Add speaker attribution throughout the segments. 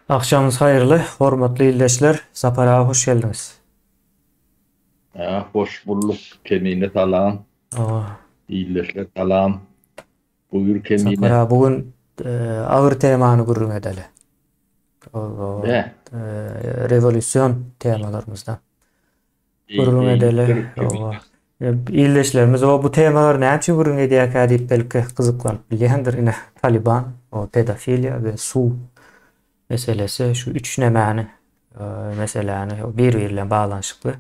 Speaker 1: Agşamyňyz haýyrly, hormatly ildeşler, Sapar aga hoş geldiňiz.
Speaker 2: Hä, hoş bulduk, Kemine salam.
Speaker 1: Hawa.
Speaker 2: Ildeşler salam. Buýur Kemine.
Speaker 1: Sapar aga bu gün agyr temany gürrüň edeli.
Speaker 2: Hä.
Speaker 1: Rewolýusion temalarymyzdan. Gürrüň edeli. Hawa. Ildeşlerimiz o bu temalar näme üçin gürrüň edýärkä diýip belki gyzyklanyp bilýändir. Ine, Taliban, o pedofiliýa we suw meselesi şu üç nemäni meseläni bir-biri bilen baglanyşykly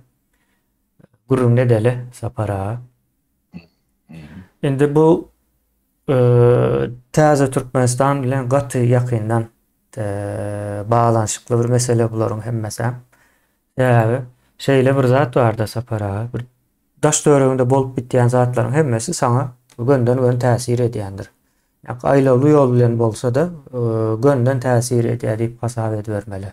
Speaker 1: gürrüň edeli Sapar aga. Indi bu täze Türkmenistan bilen gaty ýakyndan baglanyşykly bir mesele bularyň hemmesi. Sebäbi şeýle bir zat barda Sapar aga, bir daş töwereginde bolup bitýän zatlaryň hemmesi saňa gönden-göni täsir edýändir. Ýa aýlawly ýol bilen bolsa-da, gönden täsir edýär diýip hasap edibermeli.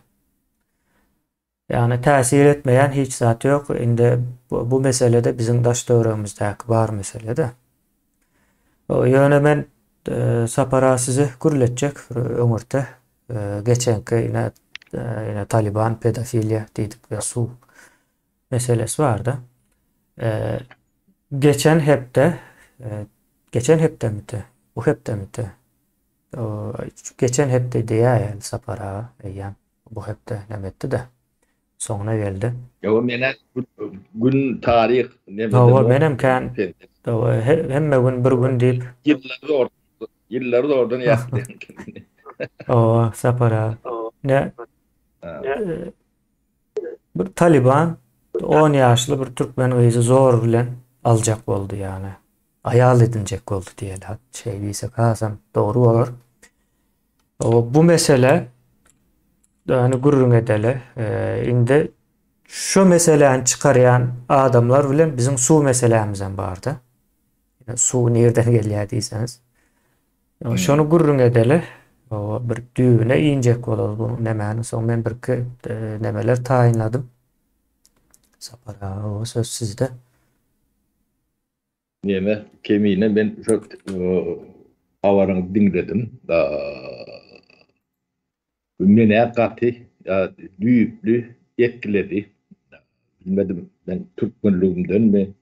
Speaker 1: Ýagny täsir etmeýän hiç zat ýok. Indi bu mesele-de biziň daş töweregimizdäki bar mesele-de. Ýöne men Sapar aga sizi gürletjek öňürte. Geçenki ine ine Taliban pedofiliýa diýdik we suw meselesi bardy. Geçen hepde geçen hepdemidi? Bu hepdemidi? Geçen hepde diýýär Sapar aga eýýäm bu hepde näme etdi-de soňuna geldi.
Speaker 2: Ýok menä gün taryh
Speaker 1: neme Hawa menem kän hemme gün bir gün diýip.
Speaker 2: Ýyllar zor Ýyllary zordan ýatlaýan.
Speaker 1: Hawa, Sapar aga. Ne? Bir Taliban 10 ýaşly bir türkmen gyzy zor bilen aljak boldy ýagny. Aýal edinjek boldy diýeli. Hat şeý diýsek hasam dogry bolar. O bu mesele ýagny gürrüň edeli. Indi şu meseläni çykarýan adamlar bilen biziň suw meselämiz hem bardy. Suw nirden gelýär diýseňiz. Şony gürrüň edeli. O bir düýbüne injek bolaly bu nemäni. Soň men birki e, nemeler taýynladym. Sapar aga, o söz sizde.
Speaker 2: Neme, Kemine men şo habaryňy diňledim. Menä gaty düýpli etkiledi. Bilmedim, men türkmenligimdenmi,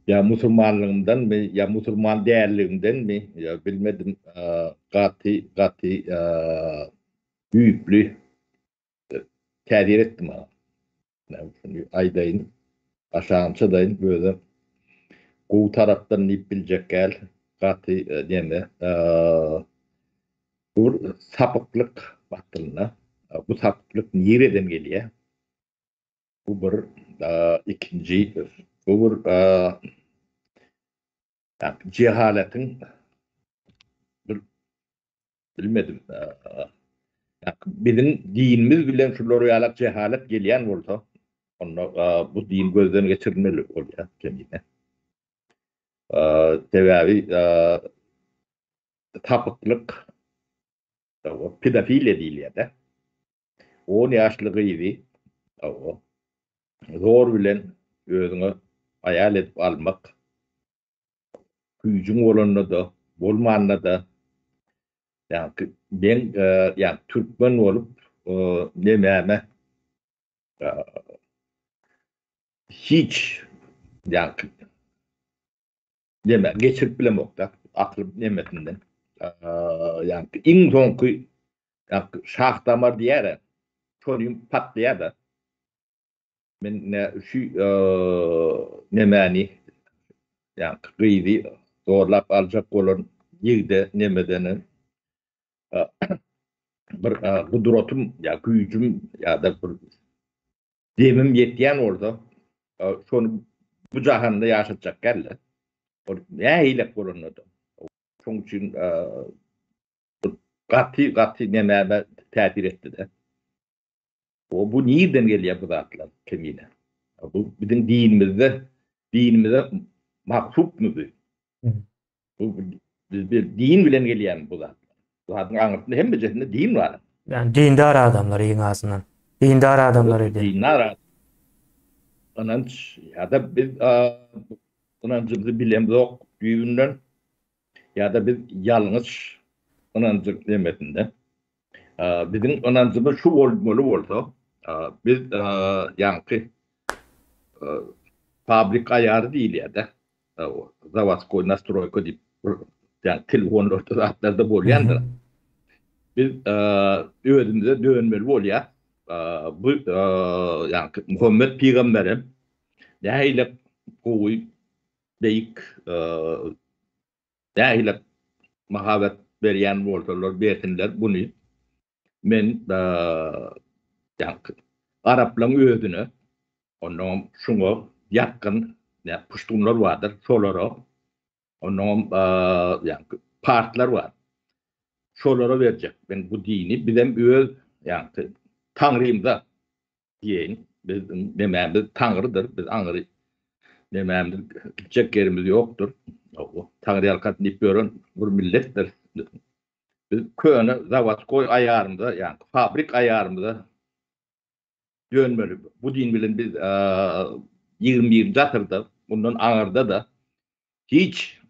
Speaker 2: Ýa musurmanlygymdanmy, ýa musurman dälligimdenmi, ýa bilmedim, gaty, gaty düýpli täsir etdi maňa. Näme şuny aýdaýyn, aşagyny çyzaýyn, özem gowy tarapdan diýip biljek däl, gaty neme, bu bir sapyklyk aslynda. Bu sapyklyk nireden gelýär? Bu bir ikinji bu bir jehaletiň bir bilmedim biziň dinimiz bilen şular ýalak jehalet gelýän bolsa onda bu din gözden geçirilmeli bolýar kemine. Sebäbi tapyklyk pedofiliýa diýilýär-de. On ýaşly gyzy, hawa, zor bilen özüňe aýal edip almak, güýjüň bolanda-da, bolmanda-da, ýaňky men, ýaňky türkmen bolup, nemäme, hiç, ýaňky Neme, geçirip bilemok-da, akyl nemesinden. Ýagny iň soňky ýagny şah damar diýýär-ä, şonym patlaýar-da. Men ne şu nemäni, ýagny gyzy zorlap aljak bolan ýigde nemeden bir gudratym ýa güýjüm ýa-da bir Demim ýetýän bolsa, şony bu jahanda ýaşatjak däl-de. Ol nähilek bolanda-da. Şoň üçin gaty, gaty nemäme täsir etdi-de. O bu nirden gelýär bu zatlar Kemine? Bu biziň dinimizde, dinimize mahsupmy bu? Bu bir din bilen gelýän bu zat. Bu zadyň aňyrsynda hemmejesinde din bar.
Speaker 1: Ýani dindar adamlar iň azyndan. Dindar adamlar edýär.
Speaker 2: Dindar adam. Ynanç ýa-da biz ynanjymyzy bilemzok düýbünden ýa-da biz ýalňyş ynanjyň nemesinde. Biziň ynanjymyz şu bolmaly bolsa, biz ýaňky fabrik aýary diýilýär-de, zawodskoý nastroýka diýip bir ýa telefonlarda zatlarda bolýandyr. Biz özümize dönmeli bolýar. Bu ýaňky Muhammet pygamberem nähili gowy beýik nähili mahabat berýän bolsalar bersinler buny men ýaňky araplaň özüne onnoňam şuňa ýakyn puştunlar bardyr şolara onnoňam ýaňky partlar bar şolara berjek men bu dini bizem öz ýaňky taňrymyza diýeýin. Biziň nemämiz Taňrydyr, biz aňry nemämiz gitjek ýerimiz ýokdur. Taňryýalkasyn diýip ýören bir milletdir. Biz köne zawodskoý aýarymyza, ýagny fabrik aýarymyza dönmeli. Bu din bilen biz 21-nji asyrda, mundan aňyrda-da hiç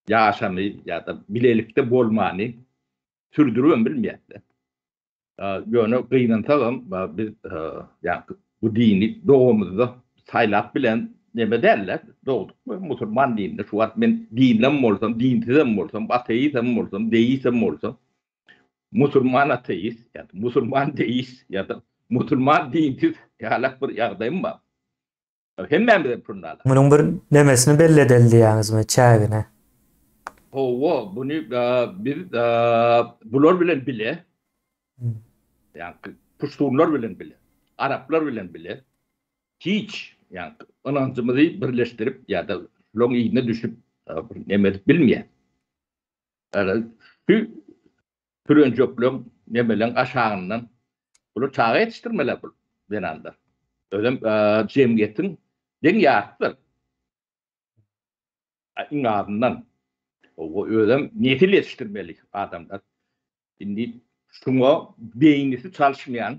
Speaker 2: ýaşamy ýa-da bilelikde bolmany sürdüribem bilmeýäs-de. Ýöne gynansagam biz ýa bu dini dogamyzda saýlap bilen neme däl-de, dogduk we musulman dininde. Şu wagt men dinlem bolsam, dinsizem bolsam, ateistem bolsam, deistem bolsam, musulman ateist ýa-da musulman deist ýa-da musulman dinsiz ýalak bir ýagdaýym bar. Hemmämiz hem şundala.
Speaker 1: Munuň bir nemesini belli edeli diýýäňizmi, çägini?
Speaker 2: Hawa, buny biz bular bilen bile, ýagny puştunlar bilen bile, araplar bilen bile hiç ýagny ynanjymyzy birleşdirip ýa-da şularyň yzyna düşüp bir neme edip bilmeýäs. Şu pürenjekleň nemeleň aşagyndan bular çaga ýetişdirmeli bu zenanlar. Özem jemgyýetiň deň ýarsydyr. Iň azyndan. O özem nesil ýetişdirmeli adamlar. Indi şuňa beýnisi çalyşmaýan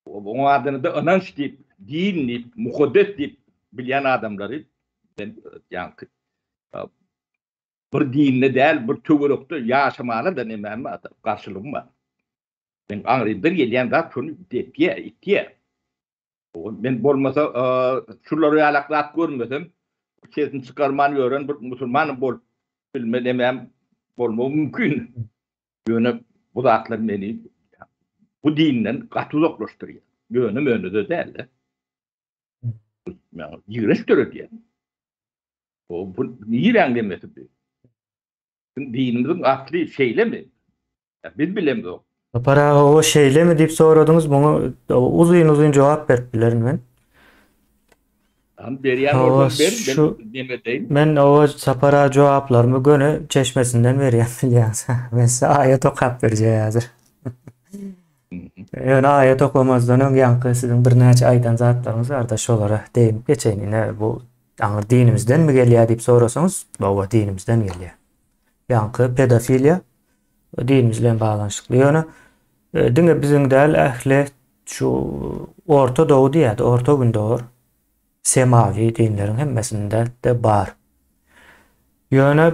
Speaker 2: oň adyny-da ynanç diýip, din diýip, mukaddes diýip bilýän adamlary men ýaňky Bir dinde däl, bir töwerekde ýaşamana-da nemäm bar, garşylygym bar. Meň aňrymdan gelýän zat şony depýär, itýär. Men bolmasa şular ýalak zat görmesem, sesini çykarman ýören bir musulman bolup bilme nemäm bolmagy mümkin. Ýöne bu zatlar meni bu dinden gaty uzaklaşdyrýar. Ýöne möne-de däl-de. Ýigrenç döredýär. Bu niräň demesi bu? Biziň dinimiziň asly şeýlemi? Biz bilemzok.
Speaker 1: Sapar aga o şeýlemi diýip soradyňyz, muňa uzyn-uzyn jogap berip bilerin men.
Speaker 2: Hany berýän bolsaň ber, men neme edeýin.
Speaker 1: Men o Sapar aga jogaplarymy göni çeşmesinden berýän bilýäňiz. Men size aýat okap berjek häzir. Ýöne aýat okamazdan öň ýaňky siziň birnäçe aýdan zatlaryňyz barda şolara deginip geçeýin. Ine bu aňyr dinimizdenmi gelýär diýip sorasaňyz, hawa dinimizden gelýär. Ýaňky pedofiliýa dinimiz bilen baglanyşykly. Ýöne e, diňe biziň däl ähli şu Orta Doğu diýýärdi, Orta Gündogar semawi dinleriň hemmesinde de bar. Ýöne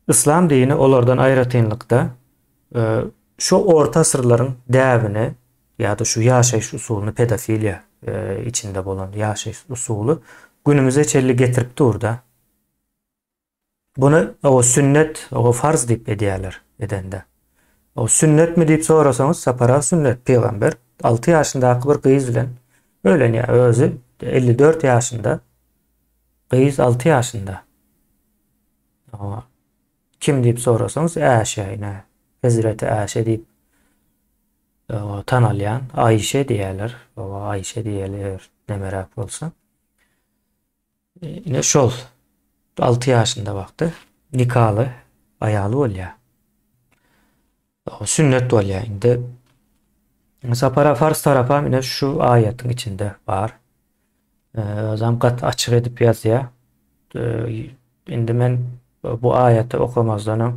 Speaker 1: yslam dini olardan aýratynlykda e, şu orta asyrlaryň däbini ýa-da şu ýaşaýyş usulyny pedofiliýa e, içinde bolan ýaşaýyş usuly günümize çenli getirip dur-da. Buny o sünnet, o farz diýip edýärler edende. O sünnetmi diýip sorasaňyz, Sapar aga sünnet pygamber 6 ýaşyndaky bir gyz bilen öýlenýär. Özi 54 ýaşynda, gyz 6 ýaşynda. O, kim diýip sorasaňyz, Äşe, ine, Hezreti Äşe diýip o, tanalýan Aýşe diýýärler. O, Aýşe diýeli eger nemeräk bolsa. Ine şol 6 ýaşynda wagty nikaly aýaly bolýar. Sünnet bolýar. Indi Sapara fars tarapam ine şu aýatyň içinde bar. Özem gaty açyk edip ýazýar. Indi men bu aýaty okamazdan öň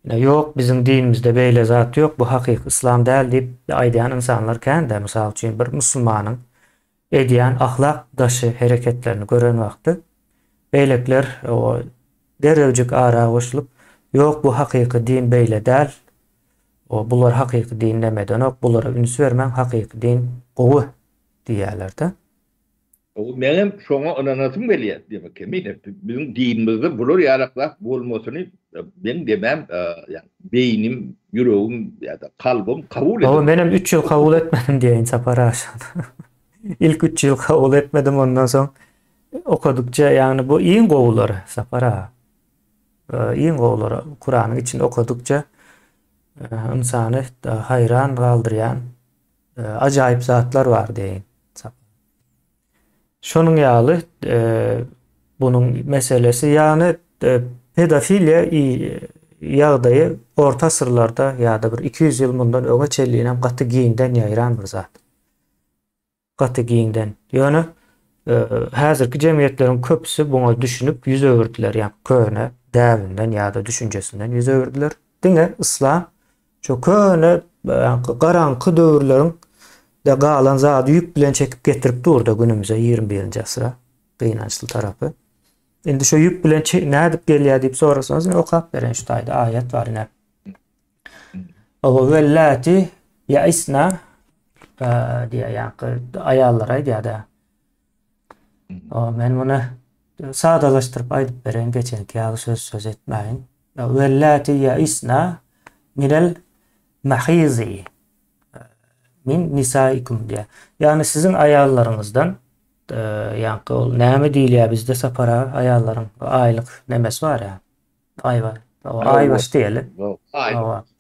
Speaker 1: ine ýok biziň dinimizde beýle zat ýok, bu hakyky yslam däl diýip aýdýan ynsanlar kän-de. Mysal üçin bir musulmanyň edýän ahlak daşy hereketlerini gören wagty beýlekiler derrewjik ara goşulyp, Ýok, bu hakyky din beýle däl. O bular hakyky din demedenok, bulara üns bermäň, hakyky din gowy diýýärler-de.
Speaker 2: O menem şoňa ynanasym gelýär diýmek Kemine. Biziň dinimizde bular ýalak zat bolmasyny meň demem ýagny beýnim, ýüregim ýa-da kalbym kabul
Speaker 1: Hawa menem 3 ýyl kabul etmedim diýeýin Sapar aga şony. Ilk 3 ýyl kabul etmedim ondan soň okadykça ýagny bu iň gowulary Sapar aga. Iň gowulary Kuranyň içinde okadykça ynsany haýran galdyrýan ajaýyp zatlar bar diýeýin. Şonuň ýaly bunuň meselesi, ýagny pedofiliýa ýagdaýy orta asyrlarda ýa-da bir 200 ýyl mundan öňe çenlinem gaty giňden ýaýran bir zat. Gaty giňden. Ýöne häzirki jemgyýetleriň köpüsi buňa düşünip ýüz öwürdiler, ýa köne däbinden ýa-da düşünjesinden ýüz öwürdiler. Diňe yslam şo köne garaňky döwürleriň de galan zady ýük bilen çekip getirip durda günümize 21-nji asyra gynançly tarapy. Indi şo ýük bilen nädip gelýär diýip sorasaňyz, men okap bereýin şu taýda aýat bar ine. Owa wellati ýaisna diýýär ýaňky aýallar aýdýar-da. O men muny sadalaşdyryp aýdyp bereýin, geçenki ýaly söz söz etmäýin. Wellati ýaisna minel mahizi min nisaikum diýýär. Ýagny siziň aýallaryňyzdan ýaňky ol näme diýilýär bizde Sapar aga aýallaryň aýlyk nemesi bar ýa. Aýbaş. Aýbaş diýeli.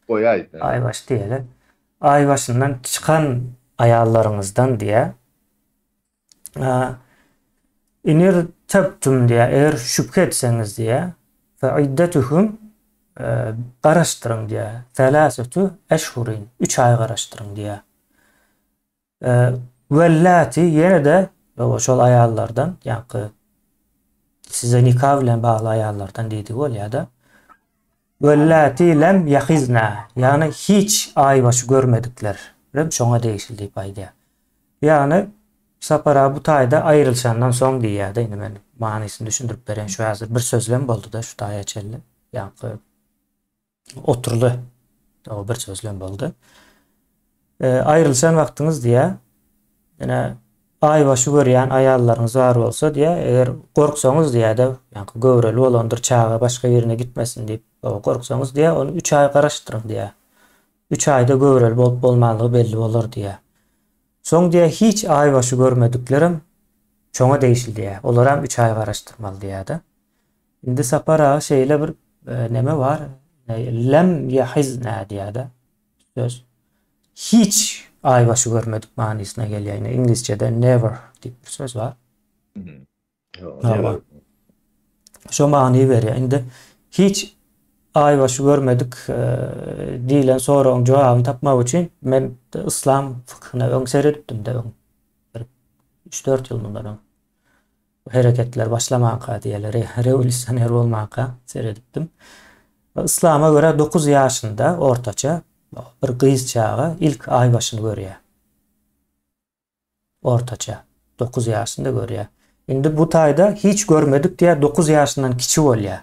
Speaker 2: Goýaý.
Speaker 1: Aýbaş diýeli. Aýbaşyndan çykan aýallaryňyzdan diýä. Inir tabtum diýä, eger şübhe etseňiz diýä. Fe iddetuhum garaşdyryň diýä. Selasetu eşhurin. 3 aý garaşdyryň diýä. Wellati ýene-de şol aýallardan, ýaňky size nika bilen bagly aýallardan diýdigi bolýar-da. Wellati lem ýahizna, ýagny hiç aýbaşy görmedikler hem şoňa degişli diýip aýdýar. Ýagny Sapar aga bu taýda aýrylyşandan soň diýýär-de, indi men manysyny düşündirip bereýin, şu häzir bir sözlem boldy-da şu taýa çenli. Ýaňky oturdy. O bir sözlem boldy. E, aýrylyşan wagtyňyz diýä. Ine aýbaşy görýän aýallaryňyz bar bolsa diýä, eger gorksaňyz diýä-de, ýa-da göwreli bolandyr, çaga başga birine gitmesin diýip, gorksaňyz diýä, ony 3 aý garaşdyryň diýä. 3 aýda göwreli bolup bolmanlygy belli bolar diýä. Soň diýä hiç aýbaşy görmediklerem şoňa degişli diýä. Olaram 3 aý garaşdyrmaly diýä-de. Indi Sapar aga şeýle bir e, neme bar, lem ýahizna diýýär-de söz. Hiç aýbaşy görmedik manysyna gelýär. Ýöne iňlisçede never diýip bir söz bar. Hawa. Şo many berýär. Indi hiç aýbaşy görmedik e, diýlen soragyň jogabyny tapmak üçin men yslam fykhyna öň seredipdim-de öň. Bir 3-4 ýyl mundan öň. Hereketler başlamanka diýeli, rewolýusioner bolmanka seredipdim. Yslama görä 9 ýaşynda ortaça bir gyz çaga ilk aýbaşyny görýär. Ortaça 9 ýaşynda görýär. Indi bu taýda hiç görmedik diýär, 9 ýaşyndan kiçi bolýar.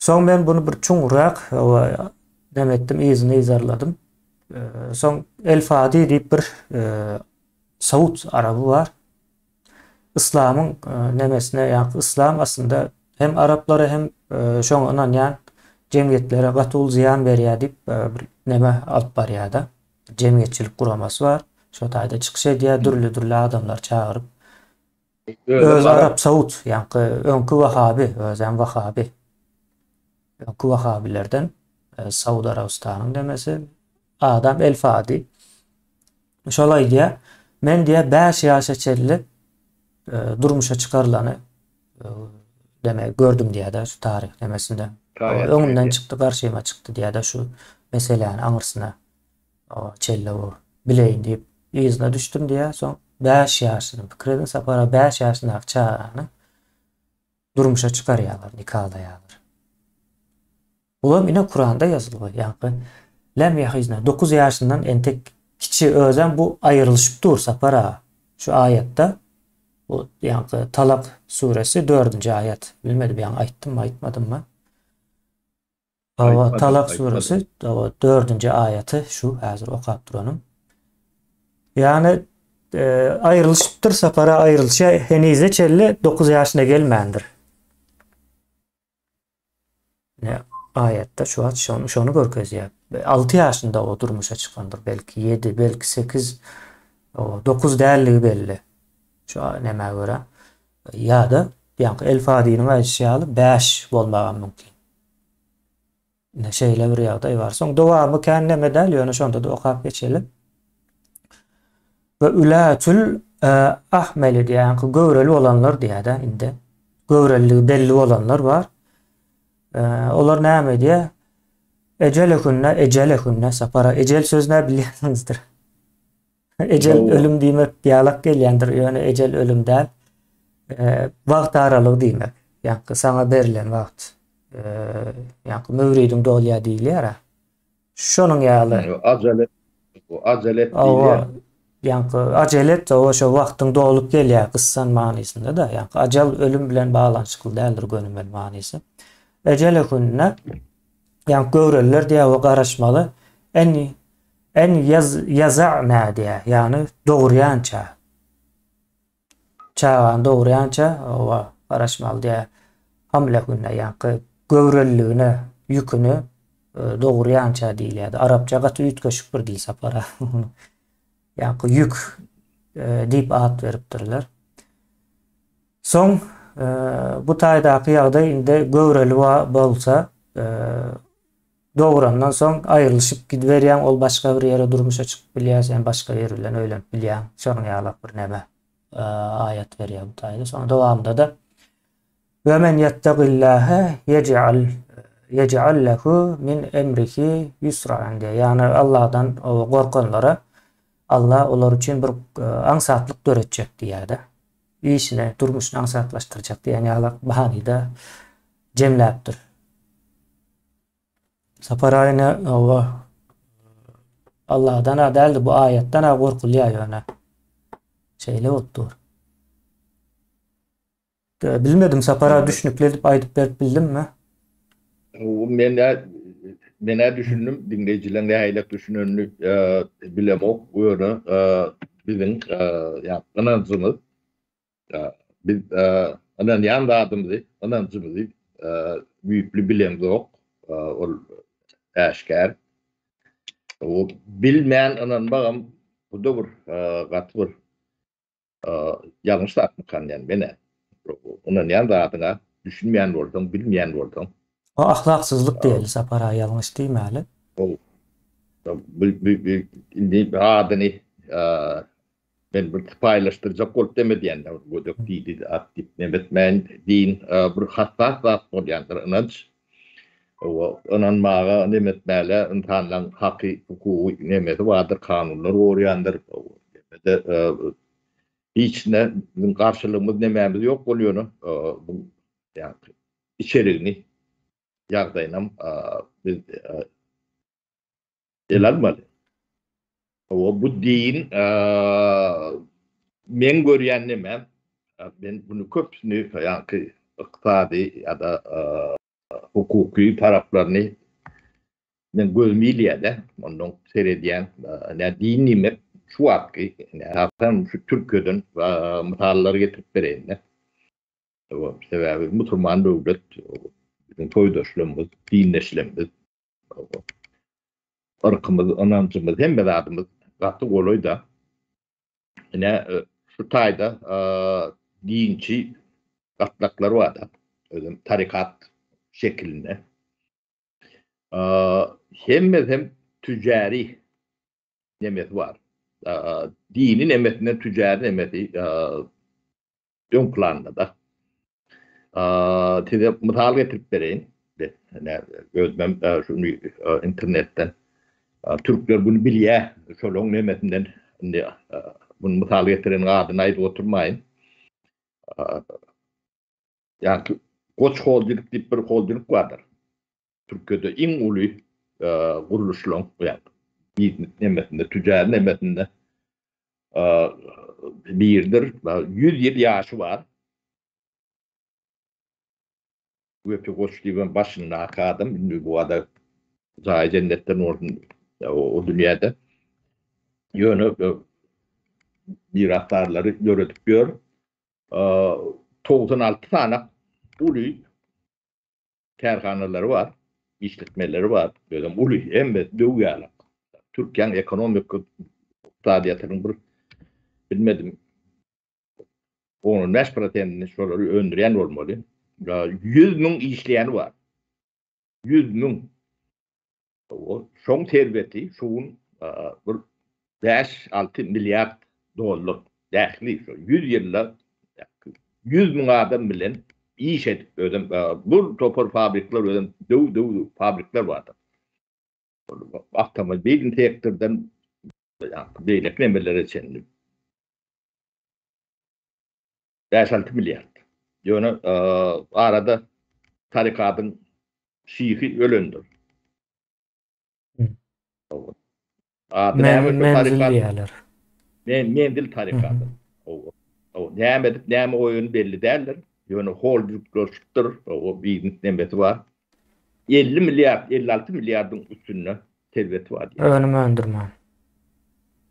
Speaker 1: Soň men bunu bir çuňrak neme etdim, yzyny yzarladym. Soň El Fadi diýip bir Saud araby bar. Yslamyň nemesine, ýa yslam aslynda hem araplara hem şoňa ynanýan jemgyýetlere gaty uly zyýan berýär diýip bir neme alyp barýar-da. Jemgyýetçilik guramasy bar. Şo taýda çykyş edýär, dürli-dürli adamlary çagyryp. Özi arap saud, ýaňky öňki wahabi, özem wahabi. Öňki wahabilerden Saud Arabystanyň nemesi adam El Fadi. Şol aýdýar, men diýýär 5 ýaşa çenli durmuşa çykarylany deme gördüm diýýär-de şu taryh nemesinde. Öňümden çykdy, garşyma çykdy diýýär-de şu meseläni aňyrsyna çenli bu bileýin diýip yzyna düşdüm diýýär. Soň 5 ýaşyny pikir ediň Sapar aga 5 ýaşyndaky çagany durmuşa çykarýarlar, nikalaýarlar. Bulam ine Kuranda ýazylgy, ýaňky lem ýahizna 9 ýaşyndan entek kiçi özem bu aýrylyşyp dur Sapar aga. Şu aýatda bu ýaňky Talak suresi 4-nji aýat. Bilmedim ýaňy aýtdymmy, aýtmadymmy? Hawa, Talak suresi, hawa, dördünji aýaty şu häzir okap duranym. Ýagny e, aýrylyşypdyr, Sapara aýrylyşa henize çenli 9 ýaşyna gelmändir. Ne aýatda şu wagt şony, şony görkezýär. 6 ýaşynda o durmuşa çykandyr, belki 7, belki 8, o 9 dälligi belli. Şu nämä görä. Ýa-da ýaňky El Fadiniň aýdyşy ýaly 5 bolmagam mümkin. Ine şeýle bir ýagdaý bar. Soň dowamy kän neme däl, ýöne şonda-da okap geçeli. We ulatul e, ahmeli diýýär, ýaňky göwreli bolanlar diýýär-de indi. Göwreliligi belli bolanlar bar. E, olar näme diýýär? Ejelehünne, ejelehünne, sapara. Ejel söz näme bilýänsiňizdir? Ejel ölüm diýmek ýalak gelýändir, ýöne ejel ölüm däl. Wagt aralygy diýmek. Ýaňky saňa berlen wagt. Ýaňky möwridiň dolýar diýilýär-ä. Şonuň ýaly.
Speaker 2: Ajalet, ajalet diýilýär.
Speaker 1: Ýaňky ajalet, owa şo wagtyň dolup gelýär gyssan manysynda-da. Ýaňky ajal ölüm bilen baglanyşykly däldir gönümel manysy. Ejelehünne ýaňky göwreliler diýýär we garaşmaly. En En ýaza'na diýýär, ýagny dogurýança. Çagany dogurýança oba garaşmaly diýýär. Hamlehunne ýaňky göwreliligine, ýüküni e, dogurýança diýilýär. Arapça gaty üýtgeşik bir dil sapara. Ýaňky ýük e, diýip at beripdirler. Soň e, bu taýdaky ýagdaý indi göwreli bolsa, Dograndan soň aýrylyşyp gidiberýäň, ol başga bir ýere durmuşa çykyp bilýär, sen başga biri bilen öýlenip bilýäň. Şonuň ýalak bir neme aýat berýär bu taýda. Soň dowamynda-da Ve men yettaqillaha yec'al yec'al lehu min emrihi yusran diýýär. Ýagny Allahdan gorkanlara Allah olar üçin bir aňsatlyk döretjek diýýär-de. Işini, durmuşyny aňsatlaşdyrjak diýen ýalak manyda jemläpdir. Sapar aýyna hawa Allahdan-a däldi bu aýatdan-a gorkulýar ýöne. Şeýle bolup dur. Bilmedim Sapar aga düşnükli edip aýdyp berip bildimmi?
Speaker 2: Men men-ä düşündim, diňleýjileň nähilek düşünenini bilemok, ýöne biziň ýa ynanjymyz Biz ynanýan zadymyzy, ynanjymyzy düýpli bilemzok. Ol äşgär. O bilmän ynanmagam bu-da bir gaty bir ýalňyş zatmykan diýýän men-ä. Ynanýan zadyňa düşünmeýän bolsaň, bilmeýän bolsaň.
Speaker 1: O ahlaksyzlyk diýeli Sapar aga ýalňyş diýmäli.
Speaker 2: Indi adyny Men bir sypaýylaşdyrjak bolup dem edýän, gödek diýdi, at diýip nem etmäýin, din bir hassas zat bolýandyr, ynanç. Owa, ynanmaga, nem etmäge ynsanlaň haky, hukugy, nemesi bardyr, kanunlar gorýandyr. Nemede hiç ne biziň garşylygymyz nemämiz ýok bol ýöne bu ýa-ni içerigini, ýagdaýynam biz Ele almaly. Hawa, bu din meň görýän nemem, men bunu köpüsini ýaňky ykdysady ýa-da hukuky taraplaryny men gözüm ilýär-de, ondan seredýän. Nä din diýmek şu wagtky, esasan şu Türkiýeden mysallar getirip bereýin-de. Sebäbi musulman döwlet, biziň toýdaşlarymyz, dindeşlerimiz. Yrkymyz, ynanjymyz, hemme zadymyz gaty golaýda. Ine, şu taýda dinçi gatlaklar bar-da, özem tarykat şekilinde. Hemmesi hem tüjäri nemesi bar. Dini nemesinden tüjäri nemesi öň planda-da. Size mysal getirip bereýin. Özümem şuny internetden türkler bunu bilýär, şolaryň nemesinden indi bunu mysal getireniň adyny aýdyp oturmaýyn. Ýa Goç holding diýip bir holding bardyr. Türkiýede iň uly gurluşlaryň ýa biznes nemesinde, tüjär nemesinde biridir. 100 ýyl ýaşy bar. Wepi Goç diýibem başyndaky adam indi bu ada jaýy jennetden bolsun o dünýäde. Ýöne mirasdarlary ýöredip ýör. 96 sany uly kärhanalary bar, işletmeleri bar. Özem uly, hemme döw ýaly. Türkiýäniň ekonomik ykdysadyýetiniň bir bilmedim 10-15 prosentini şolary öndürýän bolmaly. 100 müň işleýäni bar. 100 müň. Şoň serweti şu gün bir 5-6 milliard dollar. Dähli şu 100 ýylda 100 müň adam bilen iş edip özem bu topar fabrikler özem döw-döw fabrikler bardyr. Awtomobil sektordan beýleki nemelere çenli. 5-6 milliard. Ýöne arada tarykadyň şyhy ölendir. Ady näme şu
Speaker 1: Menzil diýýärler.
Speaker 2: Men menzil tarykady. O näme edip näme goýany belli däldir. Ýöne holdingleşipdir. O biznes nemesi bar. 50 milliard, 56 milliardyň üstünde serweti bar
Speaker 1: diýýär. Önüm öndürmän.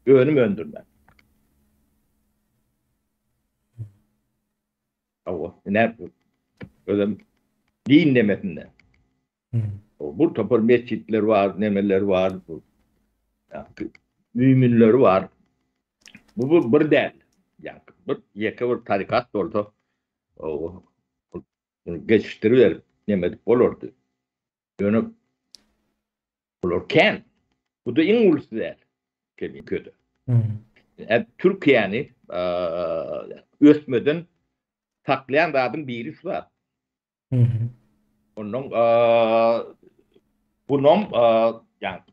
Speaker 2: Önüm öndürmän. Hawa, ine özem din nemesinde. Bu topar mesjitler bar, nemeler bar, müminleri bar. Bu, bu bir däl. Yani bir ýeke bir tarikat bolsa, o geçişdiriberip neme edip bolardy. Ýöne bular kän. Bu da iň ulusy däl. Kemi köde. Hmm. Türkiýäni ösmeden saklaýan zadyň biri şu zat. Hmm. Ondan bunam ýa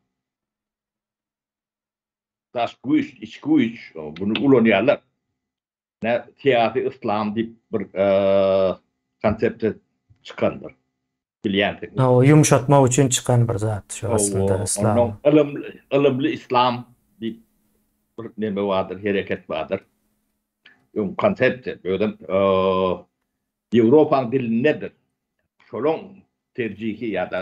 Speaker 2: daş güýç, içki güýç bunu ulanýarlar. Ne syýasy yslam diýip bir konsepsiýa çykandyr. Bilýänsiňiz.
Speaker 1: O ýumşatmak üçin çykan bir zat şu aslynda yslam.
Speaker 2: Ondan ylymly, ylymly yslam diýip bir neme bardyr, hereket bardyr. Öň konsepsiýa, özem Ýewropanyň dilindedir. Şolaň terjihi ýa-da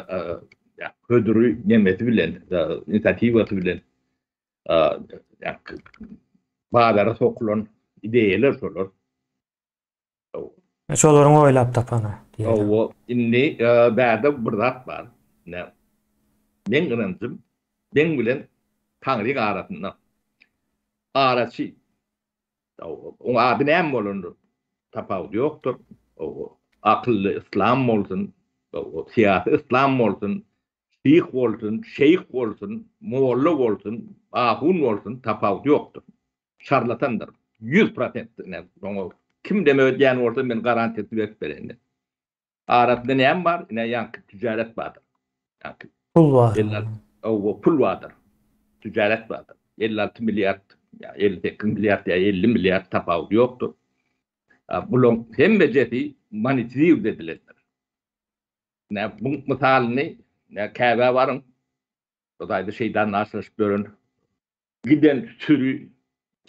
Speaker 2: hödüri nemesi bilen, inisiatiwasy bilen bazara sokulan ideýalar şolar.
Speaker 1: Şolaryň oýlap tapany
Speaker 2: diýeli. Hawa, indi bärde bir zat bar. Ine, meň ynanjym, meň bilen Taňryň arasynda araçy, oň ady näme bolandyr, tapawudy ýokdur. Akylly yslam bolsun, syýasy yslam bolsun, şyh bolsun, şeýh bolsun, molla bolsun, ahun bolsun, tapawudy ýokdur. Şarlatandyr. 100% ine oňa kim deme ödýän bolsa men garantiýasyny berip bereýin. Arasynda näme bar? Ine ýaňky tijaret bardyr.
Speaker 1: Ýaňky pul bar.
Speaker 2: Owa, pul bardyr. Tijaret bardyr. 56 milliard, ýa 58 milliard ýa 50 milliard tapawudy ýokdur. Bularyň hemmejesi monetizird edilendir. Ine bu mysalyny Käbä baryň. Hudaýda şeýtan naşlaşyp ýören Giden süri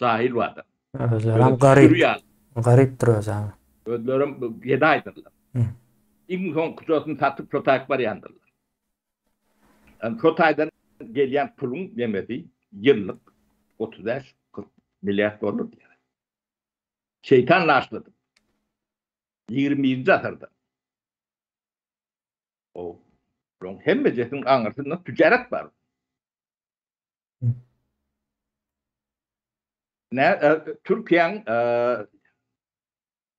Speaker 2: jahil bardyr.
Speaker 1: Özlerem garyp. Garypdyr özem.
Speaker 2: Özlerem gedaýdyrlar. Iň soňkujasyny satyp şo taýyk barýandyrlar. Yani şo taýdan gelýän puluň nemesi ýyllyk 35-40 milliard dollar diýýär. Şeýtan naşladyp. 21-nji asyrda. O, bularyň hemmejesiniň aňyrsynda tijaret bar. Ne Türkiýäň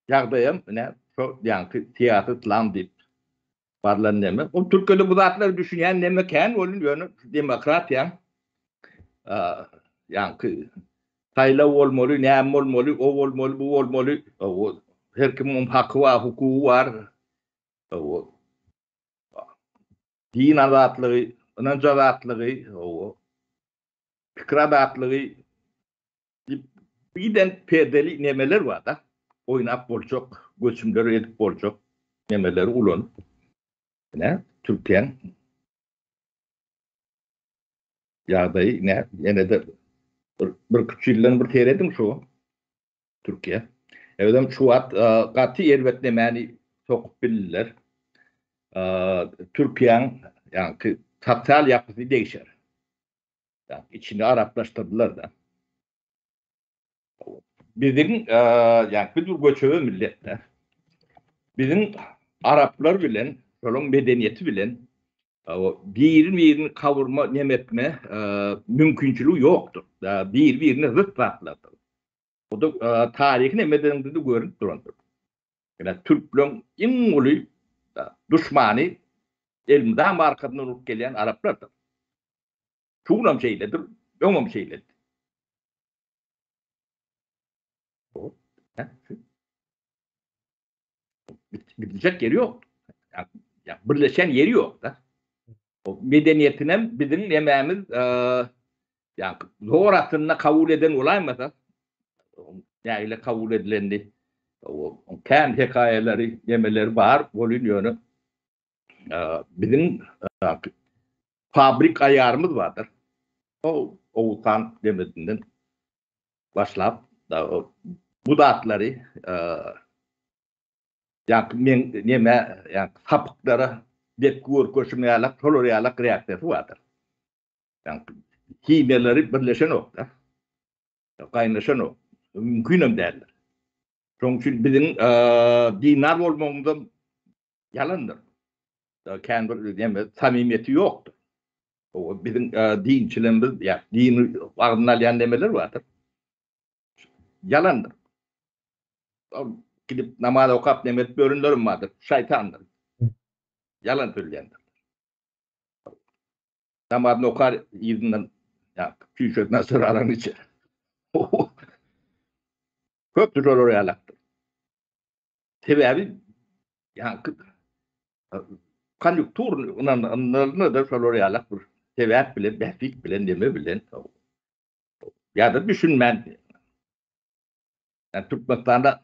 Speaker 2: ýagdaýam ne şo ýaňky syýasy yslam diýip barlan neme. O Türkiýede bu zatlara düşünýän neme kän bolun ýöne demokratiýa ýaňky saýlaw bolmaly, näme bolmaly, o bolmaly, bu bolmaly. O her kimiň haky bar, hukugy bar. O Din azatlygy, ynanç azatlygy, hawa, pikir azatlygy diýip birden perdeli nemeler bar-da, oýnap boljak, göçümler edip boljak nemeleri ulanyp, ine, Türkiýäň ýagdaýy ine, ýene-de bir, birküç ýyldan bir serediň şu Türkiýe. Özem şu wagt gaty erbet nemäni sokup bildiler. Türkiýäň ýaňky sosial ýapysy degişer. Ýa içini araplaşdyrdylar-da. Biziň ýa biz bir göçebe millet-de. Biziň araplar bilen, şolaryň medeniýeti bilen biri-birini kawurma neme etme mümkinçiligi ýokdur. Biri-birine zyt zatlardyr. Bu da taryhy nemeden-de görünip durandyr. Ýöne türkleriň iň uly duşmany elmydama arkasyndan urup gelýän araplardyr. Şu günem şeýledir, öňem şeýledi. Gidecek ýeri ýok. Ýa birleşen ýeri ýok-da. O medeniýetinem biziň nemämiz ýa zor astynda kabul eden bolaýmasa, nägile kabul edilendi. O kän hekaýalary, nemeleri bar, bolyn ýöne biziň fabrik aýarymyz bardyr. O Oguzhan demesinden başlap bu zatlary ýaňky men neme ýaňky sapyklara depgi görkezişim ýalak şolar ýalak reaksiýasy bardyr. Ýaňky himiýalary birleşenok-da. Gaýnaşanok. Mümkinem däldir. Şonuň üçin biziň dindar bolmagymyzam ýalandyr. Kän bir neme samimiýeti ýokdur. O biziň dinçilerimiz ýa dini agzyna alýan nemeler bardyr. Ýalandyr. Gidip namaz okap neme edip ýörenlerim bardyr. Şaýtandyr. Ýalan sözleýändir. Namazyny okar yzyndan ýa çüýşesine syraran içer. Köpdür şolar ýalakdyr. Sebäbi ýaňky konýunktur ynanylanda şolar ýalak bir sebäp bilen, bähbit bilen, neme bilen ýa-da düşünmän. Ýa Türkmenistanda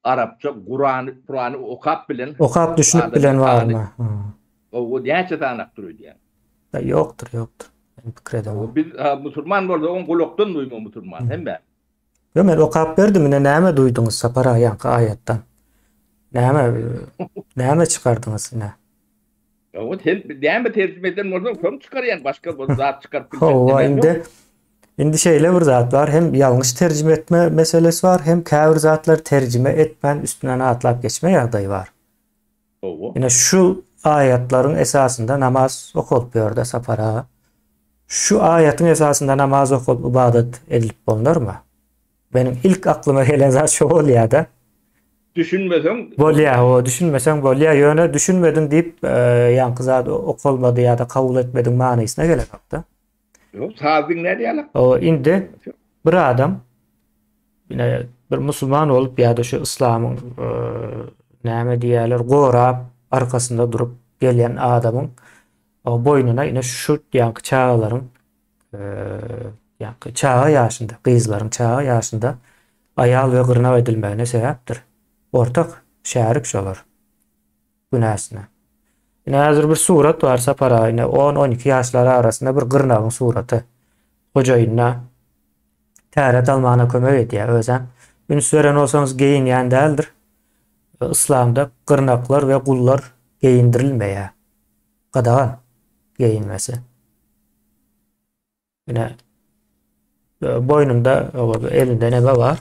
Speaker 2: arapça Kurany, Kurany okap bilen
Speaker 1: Okap düşünip bilen barmy?
Speaker 2: O näçe sanakdyr öýdýäň?
Speaker 1: Ýokdur, ýokdur. Men pikir edemok.
Speaker 2: Biz musulman bolsak, oň gulakdan duýma musulman hemme.
Speaker 1: Ýok men okap berdim ine näme duýduňyz Sapar aga ýaňky aýatdan? Näme näme çykardyňyz ine?
Speaker 2: Ýok sen näme terjime eden bolsaň şony çykarýan başga bir zat çykaryp biljek
Speaker 1: Hawa indi indi şeýle bir zat bar hem ýalňyş terjime etme meselesi bar hem käbir zatlary terjime etmän üstünden atlap geçme ýagdaýy bar.
Speaker 2: Hawa.
Speaker 1: Ine şu aýatlaryň esasynda namaz okalyp ýörde Sapar aga. Şu aýatyň esasynda namaz okalyp ybadat edilip bolnarmy? Meniň ilk aklyma gelen zat şo bolýada.
Speaker 2: Düşünmeseň
Speaker 1: Bolýa, hawa, düşünmeseň bolýa, ýöne düşünmediň diýip, ýaňky zat okalmady ýa-da kabul etmediň manysyna gelenokda.
Speaker 2: Ýok, saz diňlär ýaly.
Speaker 1: Hawa, indi bir adam ine bir musulman bolup ýa-da şu yslamyň näme diýýärler, gorap, arkasynda durup gelýän adamyň boýnuna ine şu ýaňky çagalaryň ýaňky çaga ýaşynda, gyzlaryň çaga ýaşynda aýal we gyrnak edilmegine sebäpdir. Ortak, şärik şolar. Günäsine. Ine häzir bir surat bar Sapar aga, ine 10-12 ýaşlar arasynda bir gyrnagyň suraty. Hojaýynyna täret almagyna kömek edýär özem. Üns beren bolsaňyz geýinýän däldir. Yslamda gyrnaklar we gullar geýindirilmeýär. Gadagan geýinmesi. Ine boýnunda elinde neme bar.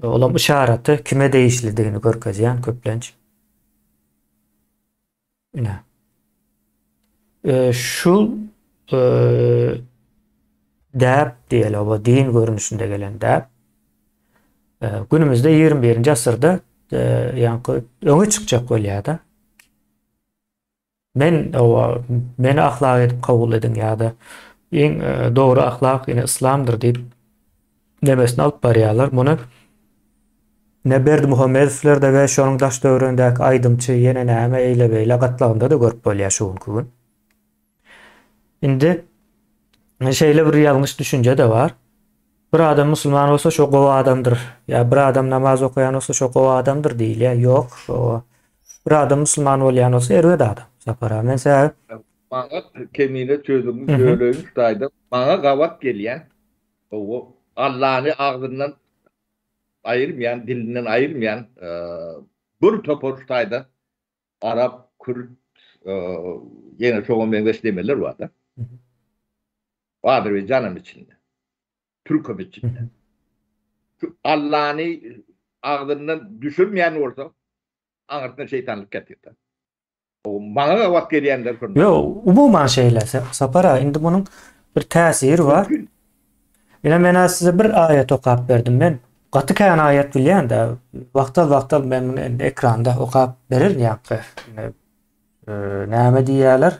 Speaker 1: Olam yşaraty kime degişlidigini görkezýän köplenç. Ine. E, şu e, däp diýeli, o din görnüşinde gelen däp. E, günümüzde 21-nji asyrda e, ýaňky öňe çykjak bolýar-da. Men owa meni ahlak edip kabul ediň ýa-da iň e, dogry ahlak ýene yslamdyr diýip nemesini alyp barýarlar. Muny ne Berdimuhamedowlerde we şonuň daş töweregindäki aýdymçy ýene näme eýle-beýle gatlagynda-da görüp bolýar şu günki gün. Indi şeýle bir ýalňyş düşünje-de bar. Bir adam musulman bolsa şo gowy adamdyr. Ýa bir adam namaz okaýan bolsa şo gowy adamdyr diýilýär. Ýok, şo bir adam musulman bolýan bolsa erbet adam. Sapar aga, men sebäbi
Speaker 2: Maňa kemine sözüňi böleýin şu taýda. Maňa gabat gelýän gowy Allany agzyndan aýyrmaýan, dilinden aýyrmaýan bir topar şu taýda arap, kürt. ýene şoňa meňzeş demeler bar-da. Azerbaýjanam içinde. Türkem içinde. Şu Allany agzyndan düşürmeýän bolsa, aňyrsynda şeýtanlyk ýatyr-da. O maňa gabat gelýänler şonda.
Speaker 1: Ýok, umuman şeýle Sapar aga, indi munuň bir täsiri bar. Ine men size bir aýat okap berdim. Men gaty kän aýat bilýän-de. Wagtal-wagtal men muny indi ekranda okap bererin ýaňky. Ine näme diýýärler?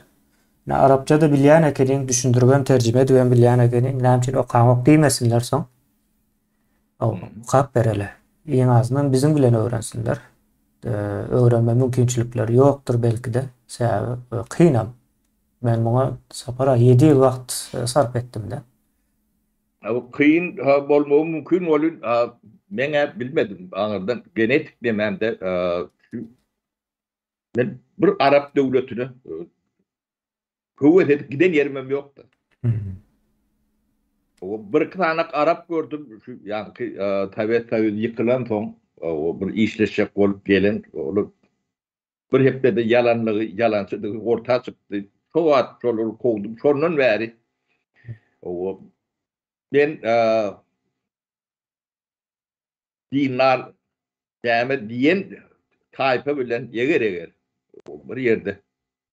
Speaker 1: Ine arapça-da bilýän ekeniň, düşündiribem, terjime edibem bilýän ekeniň, näme üçin okaňok diýmesinler soň. Okap bereli. Iň azyndan biziň bilen öwrensinler. Öwrenme mümkinçilikleri ýokdur belki-de. Sebäbi kynam. Men muňa Sapar aga 7 ýyl wagt sarp etdim-de.
Speaker 2: Kyn bolmagy mümkin welin, men-ä bilmedim. Aňyrdan genetik nemämde men bir arap döwletine Höwes edip giden ýerimem ýokdy. O bir iki sanak arap gördüm, şu ýaňky Sowet Soýuzy ýykylan soň, o bir işleşjek bolup gelen, olar bir hepdede ýalanlygy, ýalançydygy orta çykdy. Şo wagt şolary kowdum. Şondan bäri o men Dindar näme diýen taýpa bilen eger-eger bir ýerde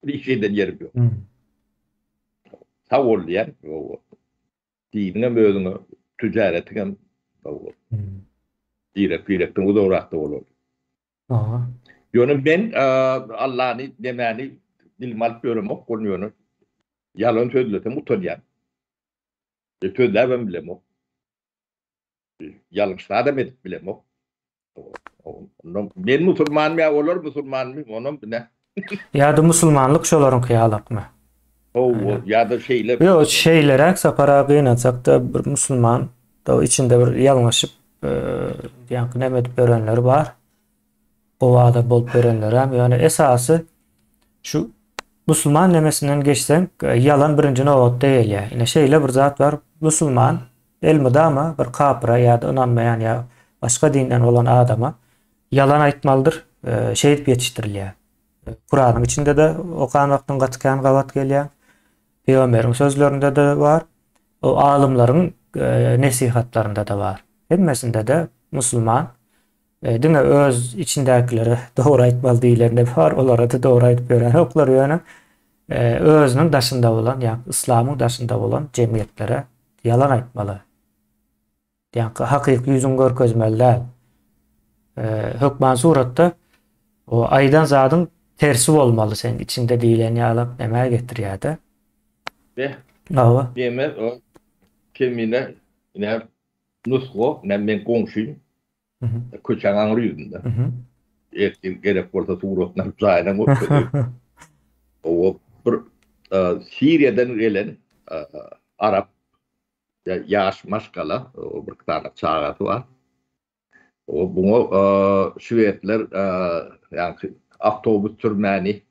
Speaker 2: bir iş eden ýerim ýok. Sag bol diýen. Diniňem özüňe, tüjaretiňem sag bol. Birek-birekden uzagrakda bolar.
Speaker 1: Aha.
Speaker 2: Ýöne men Allany nemäni dilime alyp ýöremok, ony ýöne ýalan sözlesem utanýan. Sözläbem bilemok. Ýalňyş zadam edip bilemok. Ondan men musulmanmy ýa olar musulmanmy, onam bile.
Speaker 1: Ýa-da musulmanlyk şolaryňky ýalakmy?
Speaker 2: Hawa, ýa-da şeýle.
Speaker 1: Ýok, şeýleräk Sapar aga gynansak-da bir musulman da içinde bir ýalňyşyp, ýaňky näme edip ýörenleri bar. Gowy adam bolup ýörenlerem. Ýöne esasy şu musulman nemesinden geçseň, ýalan birinji nobatda gelýär. Ine şeýle bir zat bar, musulman Elmydama bir kapyra ýa-da ynanmaýan ýa başga dinden bolan adama ýalan aýtmalydyr, şeýdip ýetişdirilýär. Kuranyň içinde-de okan wagtyň gaty kän gabat gelýär. Pygamberiň sözlerinde-de bar. O alymlaryň nesihatlarynda-da bar. Hemmesinde-de musulman diňe öz içindäkilere dogry aýtmaly diýlende bar, olara-da dogry aýdyp ýörenoklar ýöne özüniň daşynda bolan, ýa yslamyň daşynda bolan jemgyýetlere ýalan aýtmaly. Ýa hakyky ýüzüňi görkezmeli däl. Hökman suratda o aýdan zadyň tersi bolmaly seň içinde diýlen ýaly nämä getirýär-de.
Speaker 2: Be.
Speaker 1: Hawa.
Speaker 2: Diýmek, o kemine ine nusga, ine meň goňşym Köçäň aňry ýüzünde. Ertir gerek bolsa suratyny alyp jaýyna görkezeyim. O bir Siriýadan gelen arap ýaş maşgala, o bir sany çagasy bar. O buňa şwedler ýagny awtobus sürmäni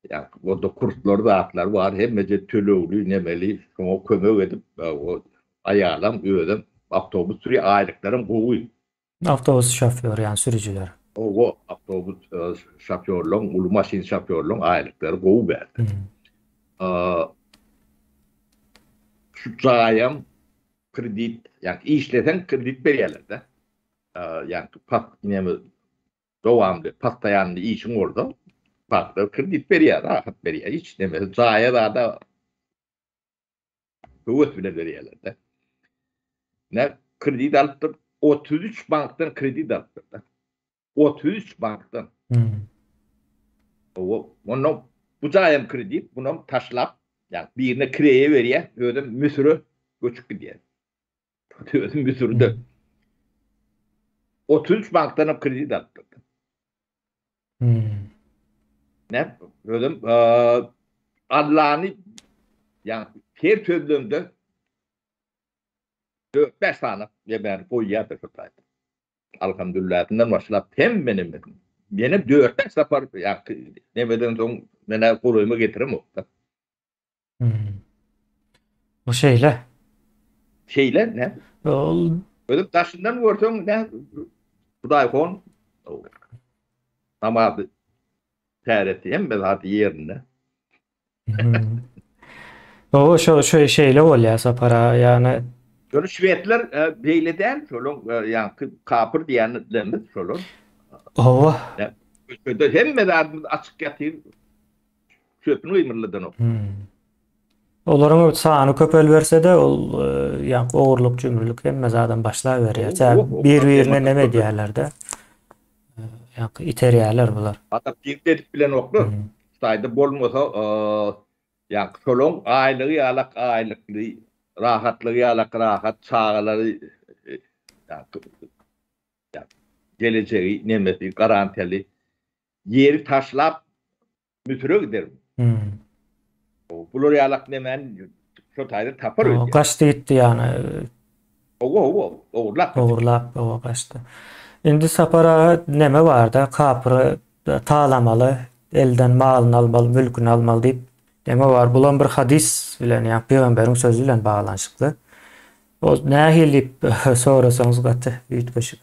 Speaker 2: ýagny onda kurslar zatlar bar, hemmeje tölegli, nemeli, şoňa kömek edip, o Aýalam, özem awtobus sürýär, aýlyklaram gowy.
Speaker 1: Awtobus şofýory, ýagny sürüjiler.
Speaker 2: Hawa, awtobus şofýorlaryň, uly maşyn şofýorlaryň aýlyklary gowy bärde. Şu jaýam kredit, ýagny işleseň kredit berýärler-de. Ýagny pas neme dowamly, postoýanny işiň bolsa, banklar kredit berýär, rahat berýär. Hiç nemesi jaýa zada Höwes bilen berýärler-de. Ne kredit alypdyr? 33 bankdan kredit alypdyr-da. 33 bankdan.
Speaker 1: Hmm.
Speaker 2: O, ondan bu jaýam kredit, bunam taşlap, ýa birine kireýe berýär, özem Müsüre göçüp gidýär. Özüm Müsürde. 33 bankdan hem kredit alypdyr.
Speaker 1: Hmm.
Speaker 2: Ne? Özüm Allany ýa her sözlemde 4-5 sany ýemäni goýýardy şu taýda. Alhamdulillahyndan başlap hemme neme. Meni 4-5 sapar ýa nemeden soň menä golaýyma getiremokda.
Speaker 1: Hmm. Bu şeýle.
Speaker 2: Şeýle ne?
Speaker 1: Ol
Speaker 2: Özüm daşyndan görseň ne Hudaýhon namaz. Täreti hemme zady ýerinde.
Speaker 1: Owa şo şo şeýle bolýar Sapar aga ýagny.
Speaker 2: Ýöne şwedler beýle däl şolaň ýaňky kapyr diýenlerimiz şolar.
Speaker 1: Owa.
Speaker 2: Köçede hemme zadymyz açyk ýatyr. Çöpüni gymyrladanok.
Speaker 1: Olaryň sany köpeliberse-de ol ýaňky ogurlyk jümrülik hemme zadam başlaberýär. Bir-birine neme edýärler-de. Ýaňky iterýärler bular.
Speaker 2: Adam diýip edip bilenoklar. Hytaýda bolmasa, ýaňky şolaň aýlygy ýalak aýlykly, rahatlygy ýalak rahat, çagalary ýaňky gelejegi nemesi garantiýaly. Ýeri taşlap Müsüre giderin. Bular ýalak nemäni şo taýda tapar öýdýän.
Speaker 1: Gaçdy gitdi ýagny.
Speaker 2: Hawa, hawa, ogurlap.
Speaker 1: Ogurlap, hawa gaçdy. Indi Sapar aga neme barda, kapyry talamaly, elden malyny almaly, mülküni almaly diýip neme bar. Bulam bir hadys bilen, ýagny pygamberiň sözi bilen baglanyşykly. O nähili diýip sorasaňyz gaty üýtgeşik.